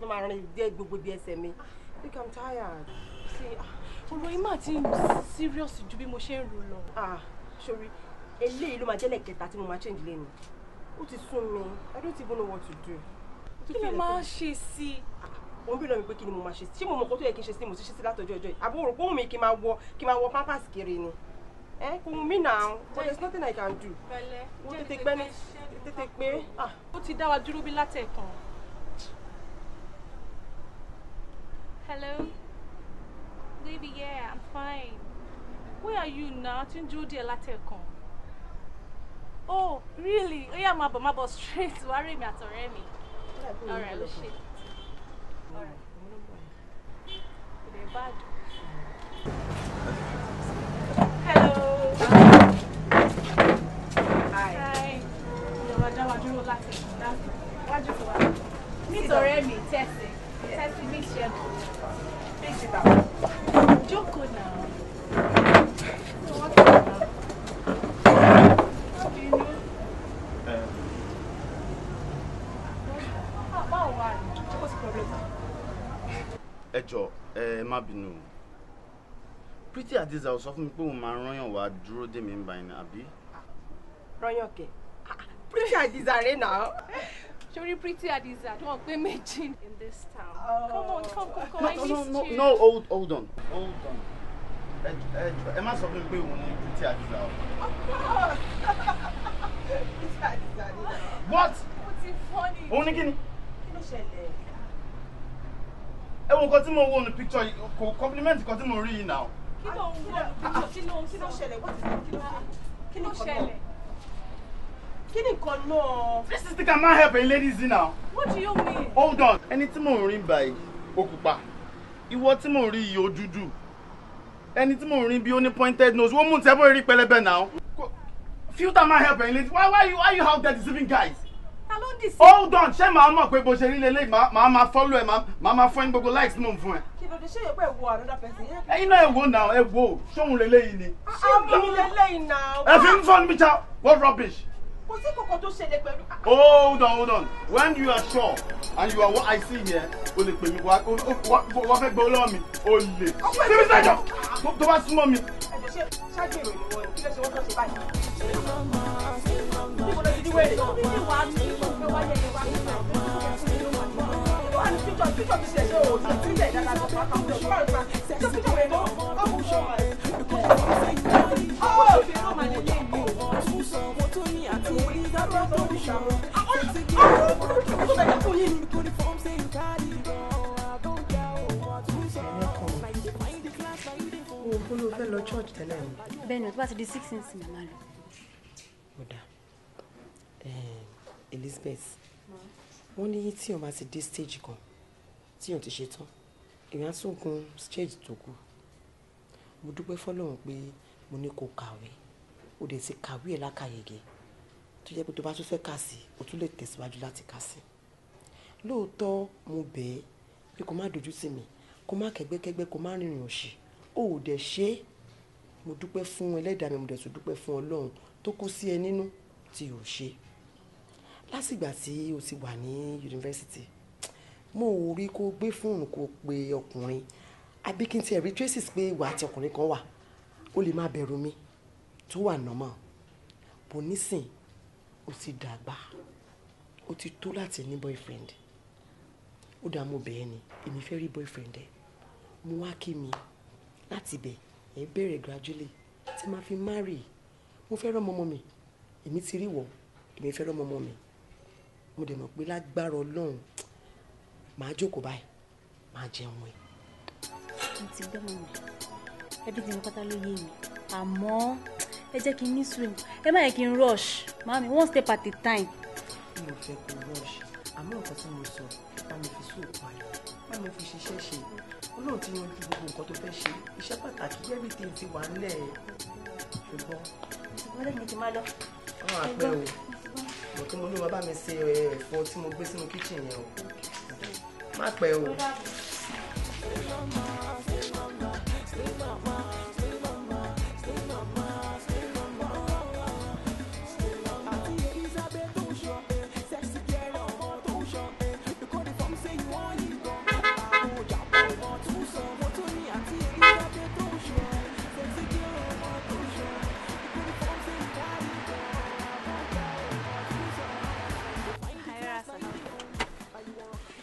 máa rìn dé gbogbo ibi ẹsẹ̀ mi. Look, I'm tired. See, ọ̀rọ̀ yìí máa ti ń serious ju bí mo ṣe ń rò lọ. Ah, sorry, eléyìí ló máa jẹ́ lẹ́ẹ̀kẹta tí mo máa change lẹ́nu. Ó ti sún mi. I don't even know what to do. Kí ló máa ń ṣe sí i? Òun bí lọ mi pé kí ni mo máa ṣe sí? Ṣé mo mọ̀ nǹkan tó yẹ kí n ṣe sí? Mo ti ṣe sí látọjọ́ ọjọ́ yìí. Àbó rò pé òun mi kí n máa wọ pampers kiri ni. Ẹ kò wù mí now, but there's nothing I can do. Pẹ̀lẹ́, Wọ́n tètè gbẹ́ ní tètè pé. Ó ti dá wa dúró bí látẹ̀kàn. Hello? Baby, yeah, I'm fine. Where are you now? Tí ń dúró díẹ̀ látẹ̀kàn. Oh, really? Ó yá, máa bọ̀ straight. Wá rí mi àtọ̀rẹ́ mi. Alright, ó ṣe. Alright. Kò dé bad. Hello. Hi. Hi. Ìjọba dá wa dúró látẹ̀kàn. Wájú kò wá. Nítorí mi, Tẹ́sí. Tẹ́sí mi ṣẹ́gun. Please sit down. Jókòó náà. Báwo wà ní? Ṣé kò sí problem? Ẹ jọ̀ọ́, ẹ má bínú. Pretty Hadiza ò sọ fún mi pé òun máa rányàn wá dúró dè mí báyìí ní, àbí? Rányàn kẹ̀. Pretty Hadiza rẹ̀ náà. Sori Pretty Hadiza, don't pé méjì in this town. Come on, come, come, come. I No, missed no, you. no, hold on. Hold on. Ẹ má sọ fún mi pé òun ni Pretty Hadiza o. Of course. Pretty Hadiza ni náà. What? Ó ti funny. Òun ni kí ni? Kí ló ṣẹlẹ̀? Ẹ wo nǹkan tí mo wò ní picture yìí, kò compliment nǹkan tí mo rí yìí now. Kí ló ń wò ní picture? Kí ló ń Kí ló ṣẹlẹ̀? What is it? Kí ló Kí ló ṣẹlẹ̀? Kí ni nǹkan náà? This is the can man help a ladies now. What do you mean? Hold on. Ẹni tí mò ń rí báyìí, ó pupa. Ìwọ tí mò ń rí yìí, ó dúdú. Ẹni tí mò ń rí bí ó ní pointed nose, wọ́n mú tẹ́ bó rí pẹlẹbẹ now. Filter man help a lady. Why you out there deceiving guys? Ta ló ń deceive? Hold on. Ṣé màá mọ̀ pé bó ṣe rí lélẹ́yìí, màá follow ẹ, màá fún ẹ gbogbo likes tí mò ń fún ẹ. Kí ló dé? Ṣé ìyẹn wo another person? Ẹ̀yin náà ẹ wò now, ẹ wò. Ṣóhun lélẹ́yìí ni. Àwọn mi lélẹ́yìí now. Ẹ fi ń fọ́n mi cha. What rubbish? Kò sí kòkò tó ṣẹlẹ̀ pẹ̀lú. Hold on, hold on. When you are sure and you are what I see here, o lè pè mí wá wá fẹ́ gbọ́ lọ́wọ́ mi, o lè. Síbi sẹ́jọ́ tó bá súnmọ́ mi. Ẹ̀jẹ̀ ṣe ṣáàgbèrò ni wọ́n ní kí ló ṣe wọ́n tó ṣe báyìí. Níbo ló ti di wèrè? Níbi wà á ní ìfẹ́ wáyé yẹn wá nígbà Níbo wà ní píjọ píjọ ti ṣe ṣe o ṣe píjọ ìdára lọ pa kàwé ọ̀ṣọ́ báyìí pa ṣe píjọ wẹ̀ lọ ọ̀hún ṣọ́ Mo ló fẹ́ lọ church tẹ́lẹ̀ ni. Bẹ́ẹ̀ni, tó bá ti di 6 sí màmá lọ. Ó dáa. Elizabeth, wọ́n ní tí wọ́n bá ti dé stage kan tí wọ́n ti ṣe tán, èèyàn á tún gun stage tó kù. Mo dúpẹ́ fọ́lọ́run pé mo ní kó kàwé, ó dẹ̀ ti kàwé ẹ̀ lákàyègé tó jẹ́ pé tó bá tún fẹ́ kà sí, o tún lè tẹ̀síwájú láti kà sí. Lóòótọ́ mo bẹ̀ ẹ́ pé kó má dojú tì mí, kó má kẹ́gbẹ́kẹ́gbẹ́, kó má rìnrìn òṣì, ó ò dẹ̀ ṣe é. Mo dúpẹ́ fún ẹlẹ́dàá mi, mo dẹ̀ tún dúpẹ́ fún Ọlọ́run tó kó sí ẹ nínú tí ò ṣe. Lásìgbà tí o ti wà ní yunifásítì, mo ò rí kó gbé fóònù kó pe ọkùnrin, àbí kí n tiẹ̀ rí traces pé ìwà àti ọkùnrin kan wà, ó lè má bẹ̀rù mi tó wà normal. Bò nísìn O ti dàgbà, o ti tó láti ní boyfriend. Ó dáa, mo bẹ̀ ẹ́ ni, èmi fẹ́ rí boyfriend ẹ. Mo wá kí mi láti bẹ̀ ẹ bẹ̀rẹ̀ gradually tí máa fi marry. Mo fẹ́ rọ́mọ ọmọ mi, èmi ti rí wọ̀, èmi fẹ́ rọ́mọ ọmọ mi. Mo dẹ̀ mọ̀ pé lágbára Ọlọ́run, màá jókòó báyìí, màá jẹun ẹ. Mo ti gbọ́ mọ́ mi, ẹbí tí mo pátá ló yé mi, àmọ́ ẹ jẹ́ kí n ní sùúrù, ẹ má yẹ kí n rush màmí, one step at a time. Mi ò fẹ́ kó rush, àmọ́ nǹkan tí mo sọ, bá mi fi sùúrù pa ẹ̀, bá mi fi ṣiṣẹ́ ṣe. Ọlọ́run ti yanjú gbogbo nǹkan tó fẹ́ ṣe, iṣẹ́ pàtàkì, everything ti wà nílẹ̀, ṣùgbọ́n. Ṣùgbọ́n lẹ́yìn tí máa lọ. Wọ́n á pẹ́ o, bọ̀ tí mo ní wọn bá mi ṣe ẹ̀fọ́ tí mo gbé sínú kitchen yẹn o, má pẹ́ o.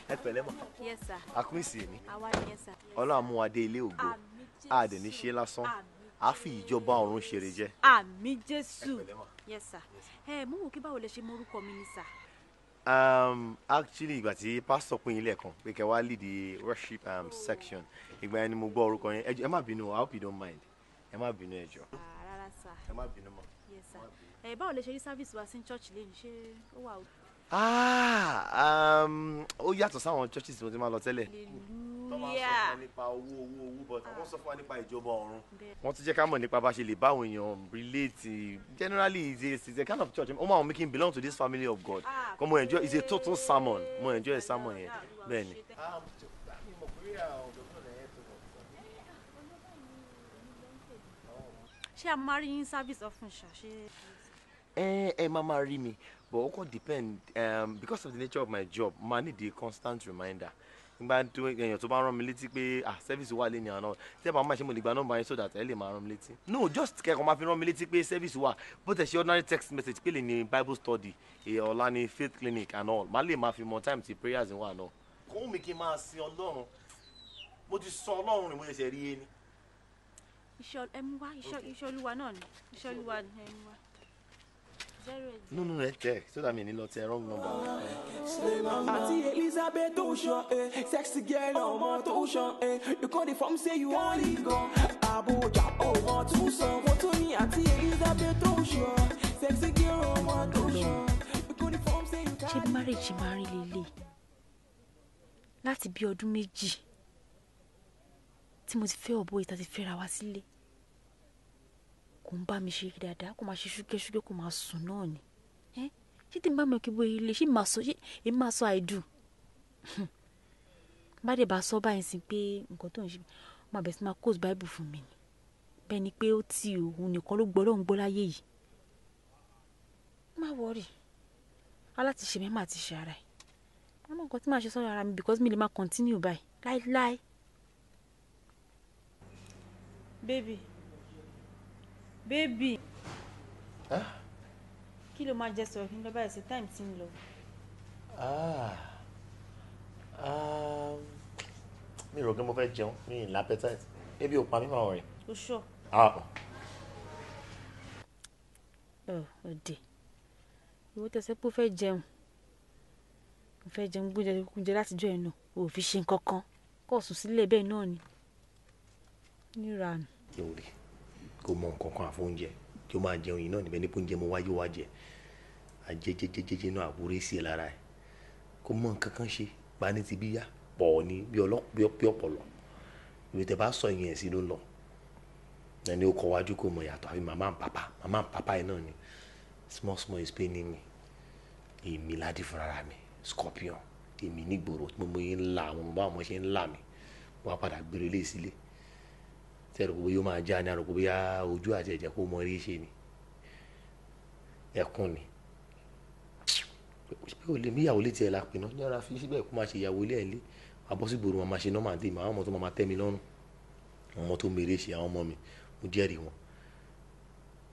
Ẹ pẹ̀lẹ́ mọ́. Yes sir. A kú ìsìn mi. Àwa ni, yes sir. Ọlọ́run mú wa dé ilé ògo. A dẹ̀ ní ṣe lásán. A fi ìjọba ọ̀run ṣeré jẹ́. Àmín Jésù. Yes sir. Ẹ mú wò kí báwo lẹ ṣe mọ orúkọ mi ni sir? Actually, ìgbà tí pásítọ̀ pín in lẹ́ẹ̀kan pé kẹ́ wá lead the worship section, ìgbà yẹn ni mo gbọ́ orúkọ yẹn. Ẹ jọ̀ọ́, ẹ má bínú, I hope you don't mind. Ẹ má bínú, ẹ jọ̀ọ́. Rárá sir. Ẹ má bínú mọ́. Yes sir. Ẹ báwo lẹ ṣe rí service wa sí church lẹ́nu, ṣé ó wà o? Ah, ó yàtọ̀ sáwọn churches tí mo ti máa lọ tẹ́lẹ̀. Tó máa ń sọ fún wa nípa owó, owó, owó, but wọ́n sọ fún wa nípa ìjọba ọ̀run. Wọ́n tún jẹ́ ká mọ̀ nípa bá ṣe lè bá àwọn èèyàn relate. Generally, it's a kind of church. Ó máa wọ́n make him belong to this family of God. Kọ́ mo enjoy, it's a total sermon. Mo enjoy sermon yẹn. Bẹ́ẹ̀ni. Ṣé a máa rí yín service often ṣá? Ṣé. Ẹ máa rí mi, but ó kàn depend, because of the nature of my job, ma need the constant reminder. Nígbà tó èèyàn tó bá rán mi létí pé, ah, service wà lé ní àná, tí ẹ bá máa ṣe, mo lè gba nọ́mbà yín so that ẹ lè máa rán mi létí. No, just kẹ́kọ̀ọ́ máa fi rán mi létí pé service wà, bó tẹ̀ ṣe ordinary text message pé lè ní Bible study, ọ̀la ní faith clinic and all, má lè máa fi mọ time ti prayers wà náà. Kò wù mí kí n máa sin Ọlọ́run, mo ti sọ Ọlọ́run ni mo ṣẹ̀ṣẹ̀ rí e ni. Iṣẹ́ ẹ mú wá, iṣẹ́ Olúwa náà ni, iṣẹ́ Olúwa ni, ẹ mú wá. 08. No, ẹ tẹ so that mi ní lọ tẹ wrong number. Àǹtí Elizabeth tó ń ṣan, sexy girl ọmọ tó ń ṣan, you come dey form say you wan leave gan. Abuja ọmọ tún sọ, mo tún ní àǹtí Elizabeth tó ń ṣan, sexy girl ọmọ tó ń ṣan, you come dey form say you Ṣé bí marriage máa rí lélẹ̀ láti bí ọdún 2 tí mo ti fẹ́ ọ̀bọ ìta ti fẹ́ra wá sílé, kò ń bá mi ṣe dáadáa, kò máa ṣe ṣúkẹ́ṣúkẹ́, kò máa sùn náà ni. Ṣé tí n bá mọ̀ kí bóyá ilé ṣé máa sọ, ṣé èmi máa sọ àìdù bá dé bá sọ báyìí sí pé nǹkan tó ń ṣe, máa bẹ̀rẹ̀ sí máa quote Bible fún mi ni, bẹ́ẹ̀ ni pé ó tì ó, òun nìkan ló gbọ́ lóun gbọ́ láyé yìí. Má worry, aláti ṣe mi máa ti ṣe ara ẹ̀, àmọ́ nǹkan tí màá ṣe sọ́dọ̀ ara mi, because mi lè máa continue báyìí láíláí. Baby, baby, kí ló máa jẹ? Sọ̀rọ̀ kí n lọ báyìí sí, time tí ń lọ. Ah, mi rò pé mo fẹ́ jẹun, mi ì l'appetite, ebi ò pa mí, máa rìn. O sure? Ah. Ọ ọdẹ, ìwọ tẹsẹ pé ó fẹ́ jẹun, ó fẹ́ jẹun, gbóúnjẹ kúnjẹ látijọ́ ẹ̀ náà, ò fi ṣe nǹkan kan, kó sùn sílẹ̀ bẹ́ẹ̀ náà ni níranù. Yóò rí kó mọ nǹkan kan àfóúnjẹ kí ó máa jẹun yìí náà níbẹ̀ nípa oúnjẹ mo wáyé wá jẹ àjẹjẹjẹjẹjẹ náà, àwúrẹ́ sí ẹ lára ẹ, kó mọ nǹkan kan ṣe gba ní ti bí yá pọ̀ ní bí ọpọlọ ìwé tẹ bá sọ ìyẹn sí ló ń lọ ẹni ó kọ wájú, kó mọ yàtọ̀ àfi màmá and papa, màmá and papa ẹ náà ni. Small small is paining me. Èmi ládì fúnra mi, scorpion, èmi nígboro tí mo mọ yín ń la àwọn ọmọ, báwọn ọmọ ṣe ń là mí, wọ́n á padà gbére lé sílé tí ẹ̀rọ gbogbo yóò máa já ní àròkọ bóyá ojú àti ẹ̀jẹ̀ kó mọ eré ṣe ni, ẹkún ni pé o lè mí ìyàwó létí ẹ̀ la pè náà ní ọ̀rá fi síbẹ̀ kó máa ṣe ìyàwó ilé ẹ̀ lé, wàá bọ́ sí gbòòrò, máa ṣe normal dé, àwọn ọmọ tó máa tẹ́ mi lọ́rùn, àwọn ọmọ tó mèrè ṣe, àwọn ọmọ mi, mo jẹ́rìí wọn.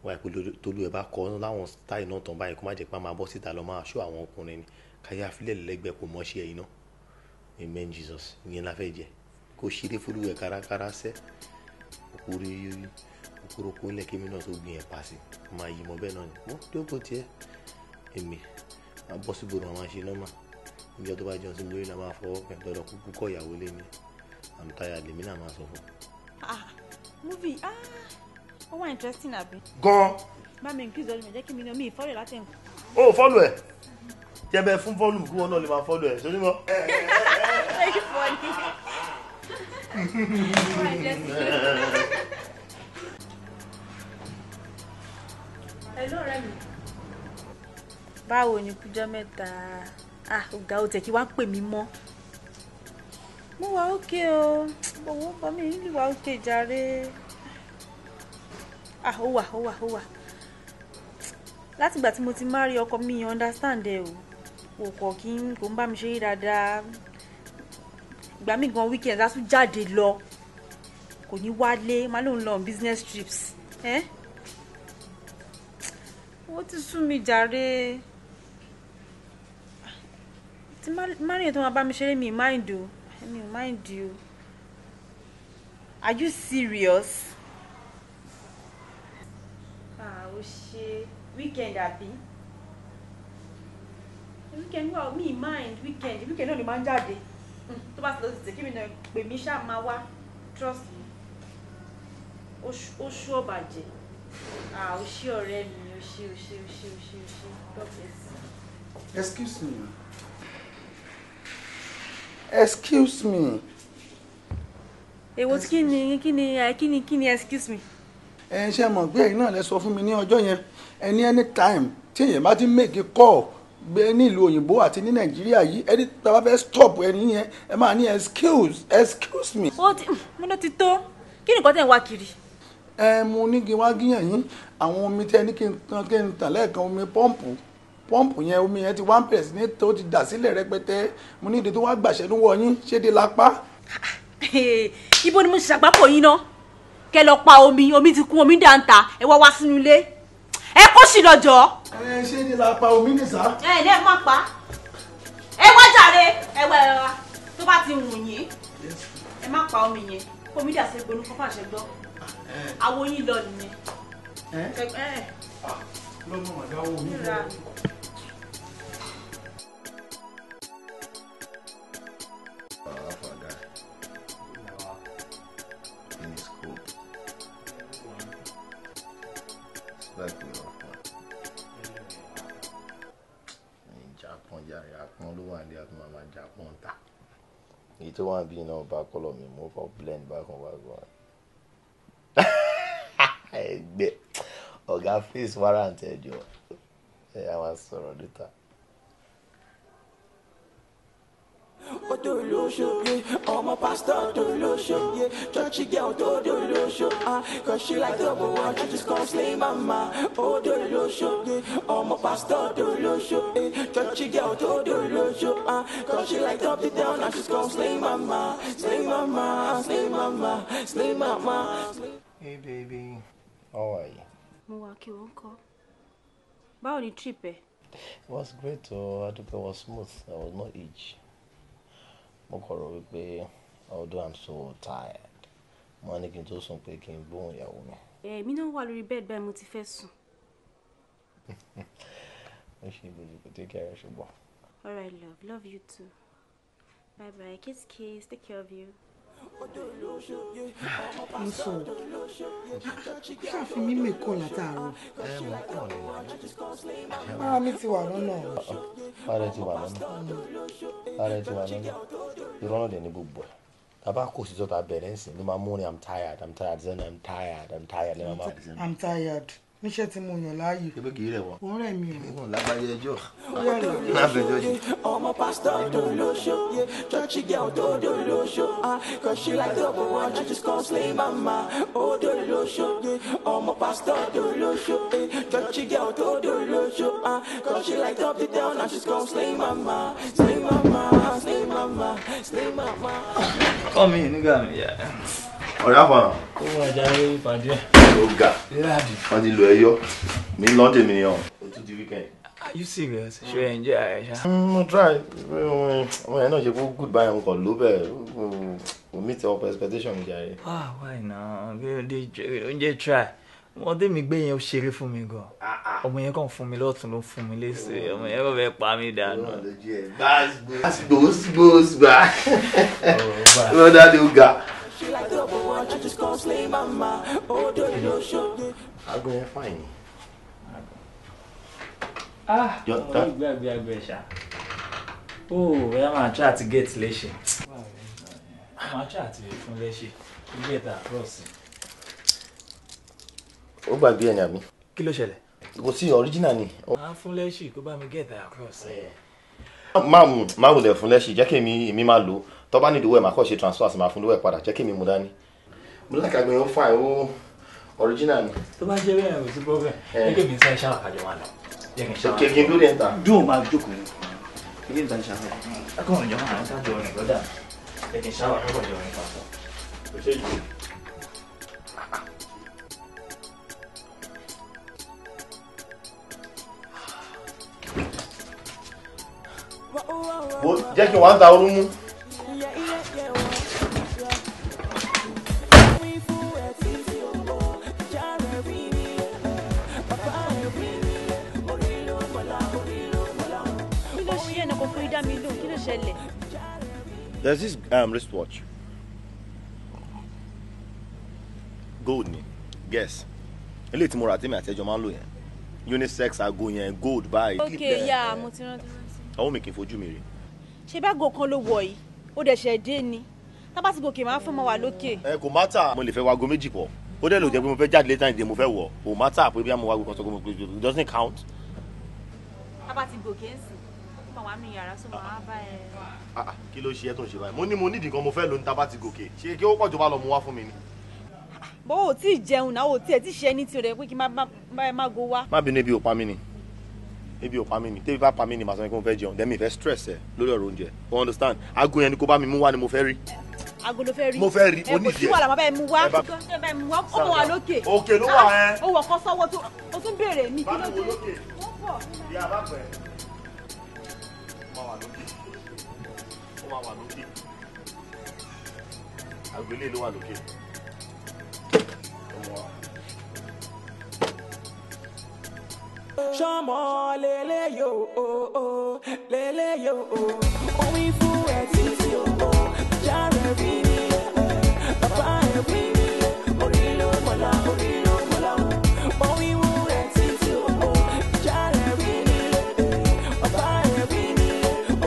Wọ́n àìpé tolú ẹ bá kọ́ láwọn táì náà tán báyìí kó má jẹ́ pé a máa bọ́ síta lọ máa ṣó àwọn ọkùnrin ni káyà àfilẹ̀ lẹ́gbẹ̀ẹ́ kò mọ́ ṣe ẹ̀yìn náà. Amen Jesus. Ìyẹn la fẹ́ jẹ. Kó ṣeré fúlùwẹ̀ kárakára sẹ́. Òkúri òkúròkó ńlẹ̀ kémi náà tó gbìn ẹ̀ pa sí. Máa yí mọ́ bẹ́ẹ̀ náà ni. Wọ́n dókòó tiẹ̀. Èmi máa bọ́ sígboro àwọn àṣẹ nọ́mà. Ìjọ tó bá jẹun sí mi lórí la máa fọwọ́ pẹ̀ dandan kúkú kọ́ ìyàwó lé ní. I'm tired lèmi náà máa sọ fún. Ah, movie ah, ó wà interesting àbí. Gan. Bá mi increase volume, jẹ́ kí mi náà mi ìfọ́lẹ̀ láti ẹ̀kọ́. O ò fọ́lù ẹ̀. Jẹ́ bẹ́ẹ̀ fún volume kí wọ́n náà lè máa fọ́lù ẹ̀. Sọ́jú mọ́. Very funny. Hello, ọ̀rẹ́ mi. Báwo ni kújọ́ mẹ́ta? Ah, ọ̀gá o tẹ̀ kí wá pè mí mọ́. Mo wà ókè o, owó bọ́ mi nílùú wà ókè jàre. Ah, ó wà, ó wà, ó wà. Látìgbà tí mo ti marry ọkọ mi, understand ẹ o. Kò kọ̀ kí n kò ń bá mi ṣeré dáadáa. Ìgbà míì gan weekend á tún jáde lọ. Kò ní wálé, má lóun lọ on business trips. Eh? Ó ti sú mi jàre. Tí marry tó máa bá mi ṣeré mi mind o. Mi ò mind you. Are you serious? Ah, ó ṣe weekend àbí? Weekend wà mi mind weekend. Weekend náà ni máa ń jáde. Tó bá ti lọ sí kí mi náà pè mí ṣáà máa wá. Trust me. Ó ṣú ọ̀bàjẹ́. Ah, ó ṣe ọ̀rẹ́ mi. Ó ṣe, ó ṣe, ó ṣe, ó ṣe, ó ṣe. God bless you. Excuse me. Excuse me. Èwo tí kí ni excuse me. Ẹ ṣe mọ̀ pé ẹ̀yin náà lẹ sọ fún mi ní ọjọ́ yẹn ẹni anytime tí èèyàn bá ti make a call gbé ní ìlú òyìnbó àti ní Nàìjíríà yìí ẹni tí a bá fẹ́ stop ẹni yẹn ẹ máa ní excuse me. Ó ti mo ló ti tó kí ni nǹkan tẹ̀ ń wá kiri. Ẹ mo ní kí n wá gíyàn yín àwọn omi tẹ ní kí n tàn lẹ́ẹ̀kan omi pọ́ǹpù yẹn omi yẹn ti wá ń bẹ̀rẹ̀ sí ní tó ti dà sílẹ̀ rẹpẹtẹ mo ní ìdí tó wá gbàṣẹ́ lọ́wọ́ yín ṣé dé lápá. Ibo ni mo ṣe àgbákò yín ná kẹ lọ pa omi omi ti kún omi dàńtà ẹ wá wá sínú ilé ẹ kó sì lọ́jọ́. Ẹ ṣé dé lápá omi nìsá. Ẹ ní ẹ má pa ẹ wá jàre ẹ wá ẹ wá tó bá ti wù yín ẹ má pa omi yẹn omi dà sí egbonú kọ́fà ṣe gbọ́ àwo yín lọ nìyẹn. Lọ́mọ àdáwọ̀ mi lọ. Èyí tó wà bí iná bá kọ́lọ̀ mi mo kọ́ blend bákan bákan. Ẹgbẹ́ ọ̀gá face warrant ẹjọ́ ẹ á máa sọ̀rọ̀ níta. Odolosho, yeah. Ọmọ pastor Dolosho, yeah. Churchy girl Dolosho, ah, cause she like double one, she just come slay mama. Odolosho, yeah. Ọmọ pastor Dolosho, yeah. Churchy girl Dolosho, ah, cause she like top it down, and she's come slay mama, slay mama, slay mama, slay mama. Hey baby, how are you? Mo wà kí wọ́n kọ́. Báwo ni trip ẹ? It was great o, Adupe was smooth, I was not itch. Mo kọ̀ rò wípé although I'm so tired, mo ní kí n tó sùn pé kí n gbóhùn ìyàwó mi. Èmi náà wà lórí bed báyìí mo ti fẹ́ sùn. Ó ṣe ìbòjú kò take care ṣùgbọ́n. All right love, love you too. Bye bye, kiss kiss, take care of you. Mo sọ ṣáà fi mí mèkó látàárọ̀. Ẹ mọ̀ kọ́ ni. Ara mi ti wà lọ́nà. Ara ti wà lọ́nà. Ara ti wà lọ́nà. Irọ́ náà dẹ̀ ní gbogbo ẹ̀. Tàbá kò sí sọ́ta bẹ̀rẹ̀ ń sìn ló máa mú ni I'm tired, I'm tired, then I'm tired, I'm tired. I'm tired. Níṣẹ́ tí mo yàn láàyò. Ṣé pé kì í rẹ̀ wọ́n? Òun rẹ̀ mi o. Ìwọ̀n lágbájá ẹjọ́. Ó yà lọ. Lábẹ́jọ́ jù. Ọmọ pastor Dolosho, yeah. Churchy girl Dolosho, ah, cause she like double one, she just come slay mama. Oh Dolosho, yeah. Ọmọ pastor Dolosho, yeah. Churchy girl Dolosho, ah, cause she like top it down, and she's come slay mama, slay mama, slay mama, slay mama. Come in, nigga. Yeah. Ọ̀rẹ́ àfọ̀nà. Ó wà jáde ìpàdé. Ó ga. Wọ́n ti lo ẹyọ. Mi lọ́n tèmi ni ọ̀. Ó tún di weekend. Are you serious? Ṣé ẹ enjoy ara ẹ ṣá? Mo try. Ọmọ yẹn náà ṣe kó good báyìí, mo kàn ló bẹ́ẹ̀. Kò meet up expectation mi jàre. Ah, why now? Kí ló dé oúnjẹ try? Ọmọdé mi gbé yẹn ó ṣeré fún mi gan. Ọmọ yẹn kàn fún mi lọ́tún ló fún mi léṣe. Ọmọ yẹn kàn fẹ́ pa mí dànù. Gbòós gbòós gbà. Lọ́dà ni ó ga. Aago yẹn fine ni. Ah, ọmọ yìí gbàgbé aago ẹ̀ ṣá. Ó bẹ́ẹ̀ máa try àti get léṣe. Máa try àti fún léṣe. Get across. Ó gbàgbé ẹ̀ ní àbí? Kí ló ṣẹlẹ̀? Kò sí original ni. Máa fún léṣe kó bá mi get across. Má wulẹ̀ fún léṣe, jẹ́ kí èmi máa lò ó. Tó bá nídìí owó ẹ̀ máa kọ́ ṣe transfer sí máa fún lówó ẹ̀ padà, jẹ́ kí èmi mú dání. Mo láti àgbẹ̀ yẹn ó fine, ó original ni. Tó bá jẹ́ bẹ́ẹ̀ kò sí problem. Jẹ́ kí èmi sáré ṣáà kájọ máa lọ. Jẹ́ kí n ṣáà. Kí n dúró dé ń ta. Dùn máa jókòó. Jẹ́ kí n sáré ṣáà. Akọ̀ròyìn jọ máa ń sáájú ọ̀rìn lọ́dà. Jẹ́ kí n ṣáà akọ̀ròyìn ọ̀rìn papọ̀. Kò ṣe jù. Wo jẹ́ kí n wá ń ta orú mú. Kí ló ṣe ẹnì kan fún idá mi lóhùn? Kí ló ṣẹlẹ̀? There's this wristwatch. Gold ni. Guess. Eléyìí tí mo rà tèmi àti ẹjọ́ máa ń lò yẹn. Unisex aago yẹn gold báyìí. Ok, yeah, mo ti rántí. Ọwọ́ mi kì í fojú mi rí. Ṣé bá gò kan ló wọ̀ yìí? Ó dẹ̀ ṣẹ̀ dé ni. Tá bá ti gòkè máa fún ọmọ wa lókè. Ẹ kò mátà. Mo lè fẹ́ wago méjì pọ̀. Ó dẹ̀ lò jẹ́ pé mo fẹ́ jáde létà ìdè mo fẹ́ wọ̀. Kò mátà pé bí mo wago kan sọ pé mo it doesn't count. Tá bá ti gòkè ń sìn, ó máa wà nínú yàrá sọ máa bá ẹ. Kí ló ṣe ẹ́ tó ń ṣe báyìí? Mo ní mo nídìí kan mo fẹ́ lò ní tá bá ti gòkè. Ṣé kí ó pọ̀ jù bá lọ mu wá fún mi ni? Bó o tí ì jẹun náà, o tí ẹ ti ṣe ní tirẹ̀ pé kí n má go wá. Má bínú, ebi ò pa mí ni. Ebi ò pa mí ni. Tẹ́bí bá pa mí ni màá sọ pé mo fẹ́ jẹun. Then mi fẹ́ stress ẹ lórí ọ̀rọ̀ oúnjẹ. You understand? Aago yẹn ni kó bá mi mú wá ni mo fẹ́ rí. Aago ló fẹ́ rí. Mo fẹ́ rí, mo ní ìdí ẹ. Kò sí wàhálà, máa bá ẹ mú wá. Ẹ bá ẹ mú wá, ó mọ̀ wá lókè. Òkè ló wà ẹ. Ó wọ̀ kọ́ sọ́wọ́ tó o tún béèrè mi kí ló dé. Ìyá bá pẹ́. Ó máa wà lókè. Ó máa wà lókè. Aago ilé ló wà lókè. Ṣọmọ lele yo o lele yo o omi fún ẹ títí o járe rí mi bàbá ẹ rí mi orí ló mọ̀lá orí ló mọ̀lá omi fún ẹ títí o járe rí mi bàbá ẹ rí mi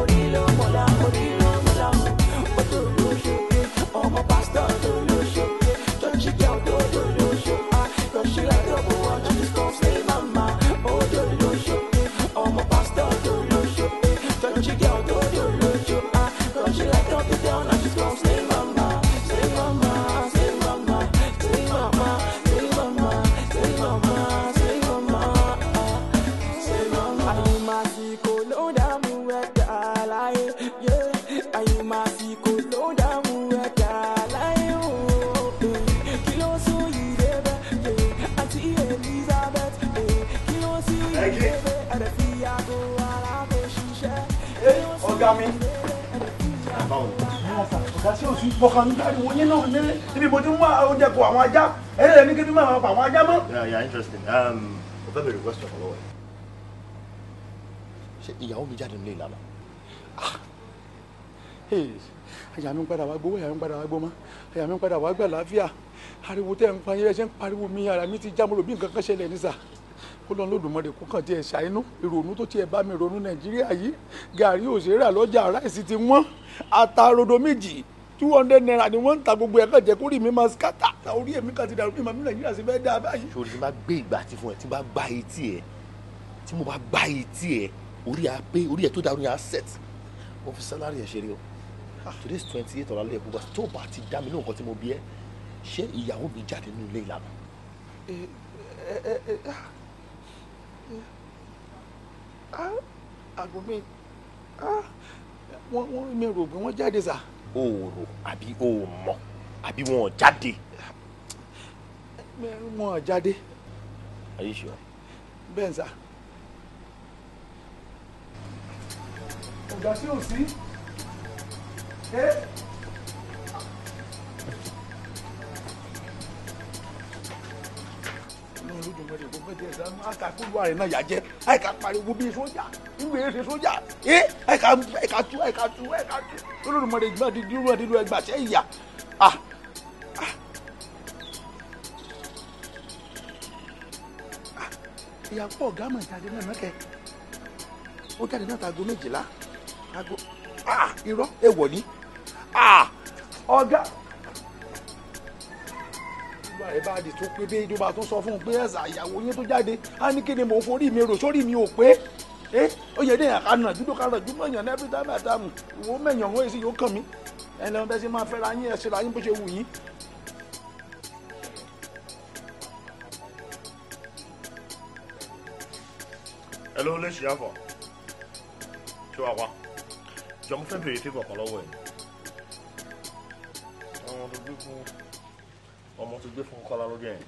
orí ló mọ̀lá orí ló mọ̀lá o tó lóṣù ọmọ pásítọ̀ tó lóṣù church girl tó lóṣù cause she like double one just come say mama. Ọ̀gá mi. Ọ̀gá sí òsì mọ̀kàn ní ariwo yín náà ní ibi mo ti ń wá oúnjẹ kọ àwọn ajá. Ẹ̀rẹ́ rẹ̀ ní kí n máa pa àwọn ajá mọ́. Yeah, yeah, interesting. Mo fẹ́ bèrè question kan lọ́wọ́ ẹ̀. Ṣé ìyàwó mi jáde nílé ìlànà? Àyà mi ń padà wá gbowó, àyà mi ń padà wá gbọ́mọ́, àyà mi ń padà wá gbà láfíà. Ariwo tẹ́ ń pa yín, ẹ ṣe ń pariwo mi, ara mi ti já mo rò bí nǹkan kan ṣẹlẹ̀ ní sà. Ọlọ́run Olódùmarè kó kàn tiẹ̀ ṣàánú ìrònú tó tiẹ̀ bá mi ronú Nàìjíríà yìí. Gàrí ò ṣe rà lọ́jà, ráìsì ti wọ́n, ata rodo méjì 200 naira ni wọ́n ń ta gbogbo ẹ̀ kàn jẹ́ kórìí mi máa skátà orí èmi kan ti dàrú bí màmí Nàìjíríà ṣe fẹ́ dá báyìí. Sori tí n bá gbé ìgbà tí fún ẹ, tí n bá gbá etí ẹ, tí mo bá gbá etí ẹ, orí ẹ pé orí ẹ tó dàrú yẹn á set. Mo fi sálárì ẹ ṣeré o. Today is 28 ọ̀la lẹ́yìn gbogbo tó bá ti dá mi lóhùn kan tí mo bí ẹ, ṣé ìyàwó mi jáde nínú ilé ìlànà? Àgbo mi wọ́n mi rò pé wọ́n jáde sà. O rò àbí o mọ̀? Àbí wọn ò jáde? Wọn ò jáde. Are you sure? Bẹ́ẹ̀ sà. Ọ̀gá sí ò sí. Àkàkùrù àrẹ náà yà jẹ́ àìká pariwo bíi sójà ìwé ṣe sójà àìká àìká tú àìká tú àìká tú olódùmarè ìgbà dídúró dídúró ẹgbà ṣẹ́ ìyà. Ìyàpọ̀ ọ̀gá mọ̀ jáde náà mẹ́kẹ́ ó jáde náà ta aago 12 aago irọ́ èèwọ̀ ni ọ̀gá ẹ bá di tó pé bí ìjọba tó sọ fún un pé ẹ̀sà ìyàwó yín tó jáde á ní kí ni mò ń forí mi rò sórí mi ò pé ó yẹ déyàn ká nà júdó ká nà júmọ̀ èèyàn ní every time àtàmù ìwọ mẹ̀yàn wọ́n èsì yóò kàn mí ẹni lọ́n bẹ́ẹ̀ sì máa fẹ́ra yín ẹ̀ ṣe ra yín bó ṣe wù yín. Hello, lè ṣe àfọ̀ ṣé wàá wá jọ mo fẹ́ béèrè favour kan lọ́wọ́ ẹ̀ ọmọ tó gbé fún Kọ́lá lójú ẹ̀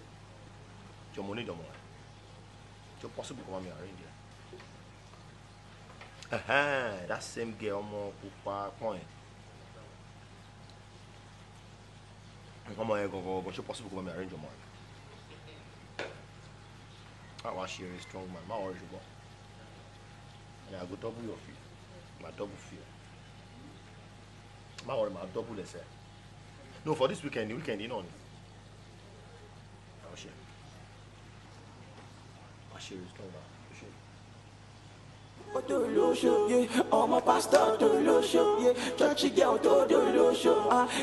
jọ mo ní ìdọ̀mọ̀ ẹ̀ jọ possible kó má mi arrange ẹ̀ that same girl ọmọ pupa pọ́n ẹ̀ ọmọ ẹ̀ gangan ṣé possible kó má mi arrange ọmọ ẹ̀ àwọn aṣèré strong man má worry ṣùgbọ́n and I go double your fee ma double fee má worry ma double ẹsẹ̀ no for this weekend weekend yìí náà ni. Ọmọ pastor tó lóṣó, yeah. Churchy girl tó lóṣó,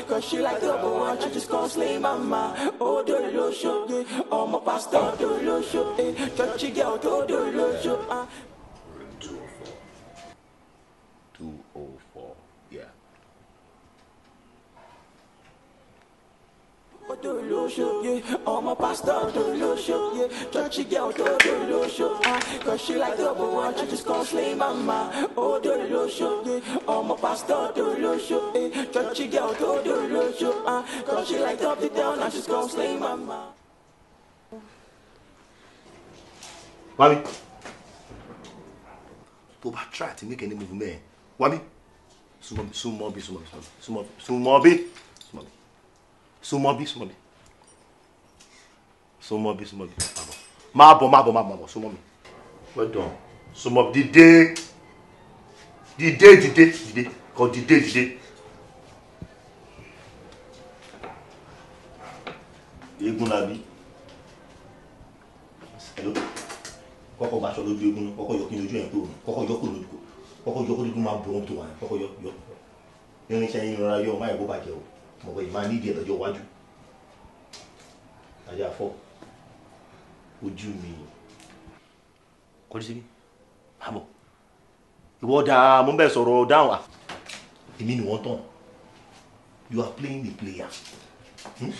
cause she like double one, she just come slay mama. Ó tó lóṣó, yeah. Ọmọ pastor tó lóṣó, yeah. Churchy girl tó lóṣó. Room 204. 204, yeah. Ọmọ pastor tó lóṣó, yeah. Churchy girl tó lóṣó, cause she like double one, she just come slay mama. Ó tó lóṣó, yeah. Ọmọ pastor tó lóṣó, yeah. Churchy girl tó lóṣó, cause she like top it down and she's come slay mama. Wami, tó bá try to make any movement, Wami, súnmọ́ bí, súnmọ́ bí, súnmọ́ bí, súnmọ́ bí. Súnmọ́ bí, súnmọ́ bí. Súnmọ́ bí, súnmọ́ bí. Má bọ̀, má bọ̀, má bọ̀, má bọ̀, súnmọ́ mi. Well done. Súnmọ́ bí, dìde. Dìde, dìde, dìde. Kọ dìde, dìde. Eégún la bí. Hello. Kọ́kọ́ bá aṣọ lójú eégún náà, kọ́kọ́ yọ kí ni ojú ẹ̀ ń pè òun, kọ́kọ́ yọ kúrò lójú kọ́kọ́ yọ kó lójú máa bọ̀ ohun tó wà yẹn, kọ́kọ́ yọ yọ. Irinṣẹ́ yín rọra yọ, má yẹ kó bàjẹ́ o. Mo bẹ ìmáa nídìí ẹ lọ́jọ́ iwájú ajá fọ ojú mi kọjú síbí àbọ̀ ìwọ dáa mo ń bẹ sọ̀rọ̀ dáhùn à èmi ni wọ́n tàn. You are playing the player. Hmm?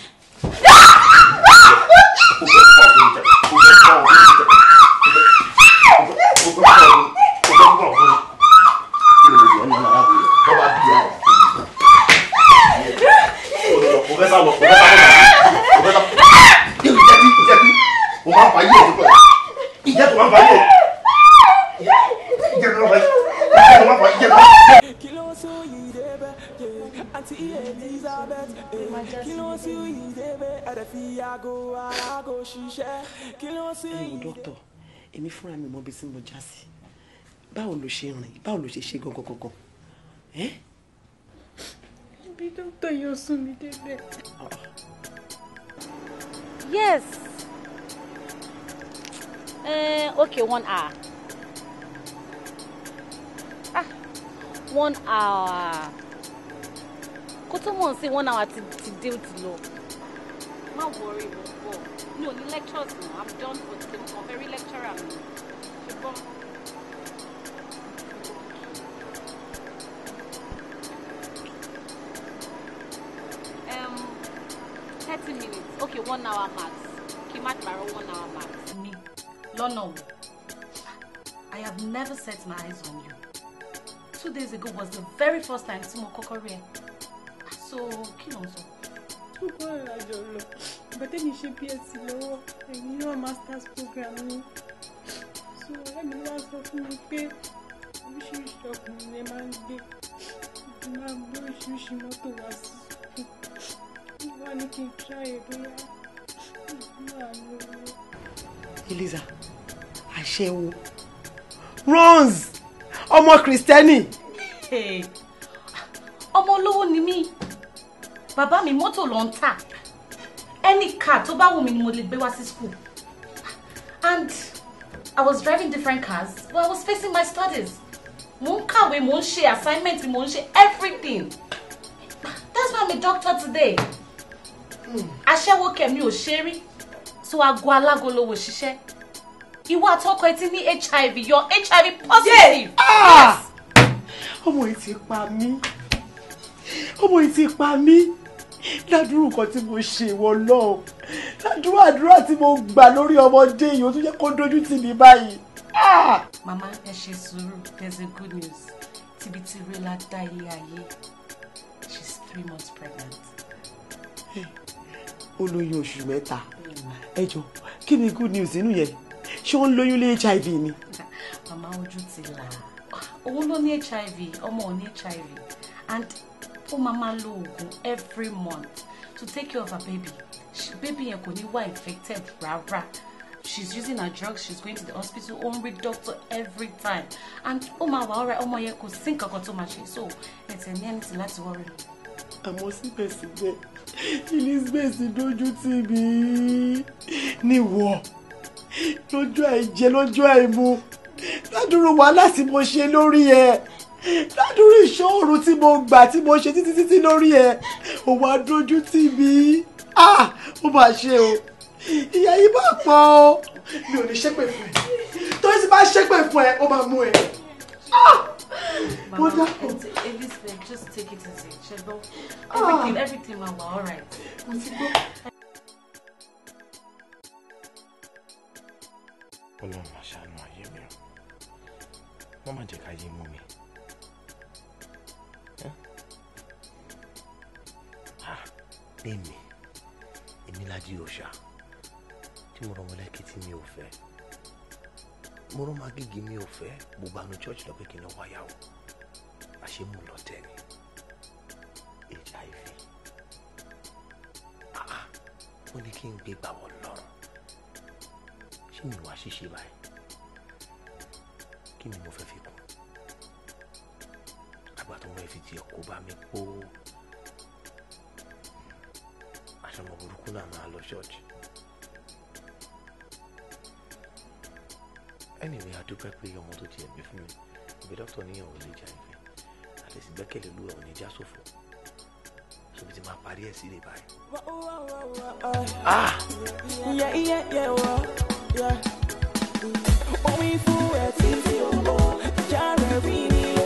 Ẹ wo dókítà, èmi fúnra mi mọ ibi tí mo já sí. Báwo ló ṣe rìn? Báwo ló ṣe ṣe gangan gangan? Ibi dókítà yóò sún mi débẹ̀. Yes. Okay, 1 hour. 1 hour. Kó tó mọ̀ sí 1 hour ti dé ó ti lọ. Má worry, mo bọ̀. Mi ò ní lectures mọ́. I'm done for today. Mo kàn fẹ́ rí lecturer mi. Ṣùgbọ́n. Um, 30 minutes. Okay, 1 hour max. Kí má pàrọ̀ 1 hour max. Me, lọ́nà wo? I have never set my eyes on you. 2 days ago was the very first time tí mo kọ́kọ́ rí ẹ. So, kí ló ń sọ? School kan ìrìnàjò lọ. Bẹ́tẹ̀ mi ṣe BSc lọ́wọ́, ẹ̀yin náà masters program ni. So ọ̀rẹ́ mi ló wá sọ fún mi pé oríṣiríṣi ọkùnrin lè máa ń gbé. Mo máa ń gbé oríṣiríṣi mọ́tò wá sí school. Wọ́n wá ní kí n try ẹ̀ bóyá máa lówó. Eliza, aṣẹ́wó, runs, ọmọ Kristẹni. Ọmọ olówó ni mí, bàbá mi mọ́tò ló ń tà, any car tó bá wù mí ni mo lè gbé wá sí school, and I was driving different cars, but I was facing my studies. Mo ń kàwé, mo ń ṣe assignment, mo ń ṣe everything. That's why I'm a doctor today. Aṣẹ́wó kẹ̀mí ò ṣe rí, so aago alágo lówó ṣiṣẹ́. Ìwọ àtọkọ ẹ ti ní HIV, you're HIV positive. Ah! Ọmọ yìí ti pa mí, ọmọ yìí ti pa mí. Ládùúrú nǹkan tí mo ṣe ìwọ náà, ládùúrú àdúrà tí mo gbà lórí ọmọdé yìí, ó tún jẹ́ kó dojú tì mí báyìí. Ah! Mama, ẹ ṣe sùúrù, there's a good news. Tibitire la dá ilé ayé. She's 3 months pregnant. Ó lóyún oṣù 3. Ẹ jọ, kí ni good news inú yẹn? Ṣé ó ń lóyún lé HIV ni? Mama, ojú ti là. Òun ló ní HIV, ọmọ ò ní HIV. And ó máa máa lo oògùn every month to take care of her baby. Baby yẹn kò ní wà infected rárá. She's using her drugs, she's going to the hospital, ó ń rí doctor every time. And ó máa wà ọ̀rẹ́ ọmọ yẹn, kò sí nǹkan kan tó máa ṣe. So ẹ tẹ̀ ní anything láti worry. Àmọ́ síbẹ̀síbẹ̀, Elizabeth dojú tì mí. Níwọ̀, lọ́jọ́ àìjẹ, lọ́jọ́ àìmu, ládùúrú wàhálà tí mo ṣe lórí ẹ̀, ládùúrú ìṣọ́òru tí mo gbà tí mo ṣe títí títí lórí ẹ̀, ó wá dojú tì mí. Ah! Ó mà ṣe o, ìyá yìí bá pọ̀ o. Mi ò ní ṣépè fún ẹ, torí tí bá ṣépè fún ẹ, ó máa mú ẹ. Ah! Mama, Elizabeth, just take it easy. Ṣẹgbọ́n, everything, everything ma wà all right. Mo ti gbọ́. Ọlọ́run máa ṣàánú ayé mi o, wọ́n má jẹ́ ká yé mú mi. Èmi, èmi Lájí òòṣà tí mo rọmọ lẹ́kì tí mi ò fẹ́, mo rọmọ agége mi ò fẹ́, gbogbo àánú church lọ pé kí n lọ wáyàwó, àṣé mo lọ tẹ̀ ni HIV. Wọ́n ní kí n gbé gbàwọ̀ lọ́rùn, ṣé mi wá ṣíṣe báyìí? Kí ni mo fẹ́ fi kún? Àgbà tó wọ́n fi tiẹ̀ kó bá mi kó aṣọ ọmọ burúkú náà máa lọ ṣọ́ọ̀ṣì. Anyway, a dúpẹ́ pé ọmọ tó tiẹ̀ bí fún mi, ìbí dókítà níyàn ò lè jà ìfẹ́, àtẹ̀sí gbẹ́kẹ̀lé olúwa ò ní já sófo. Ṣé ti máa parí ẹ̀ sílẹ̀ báyìí? Ah! Yeah, yeah, yeah, yeah. Omi fún ẹ títí owó, járe rí ni.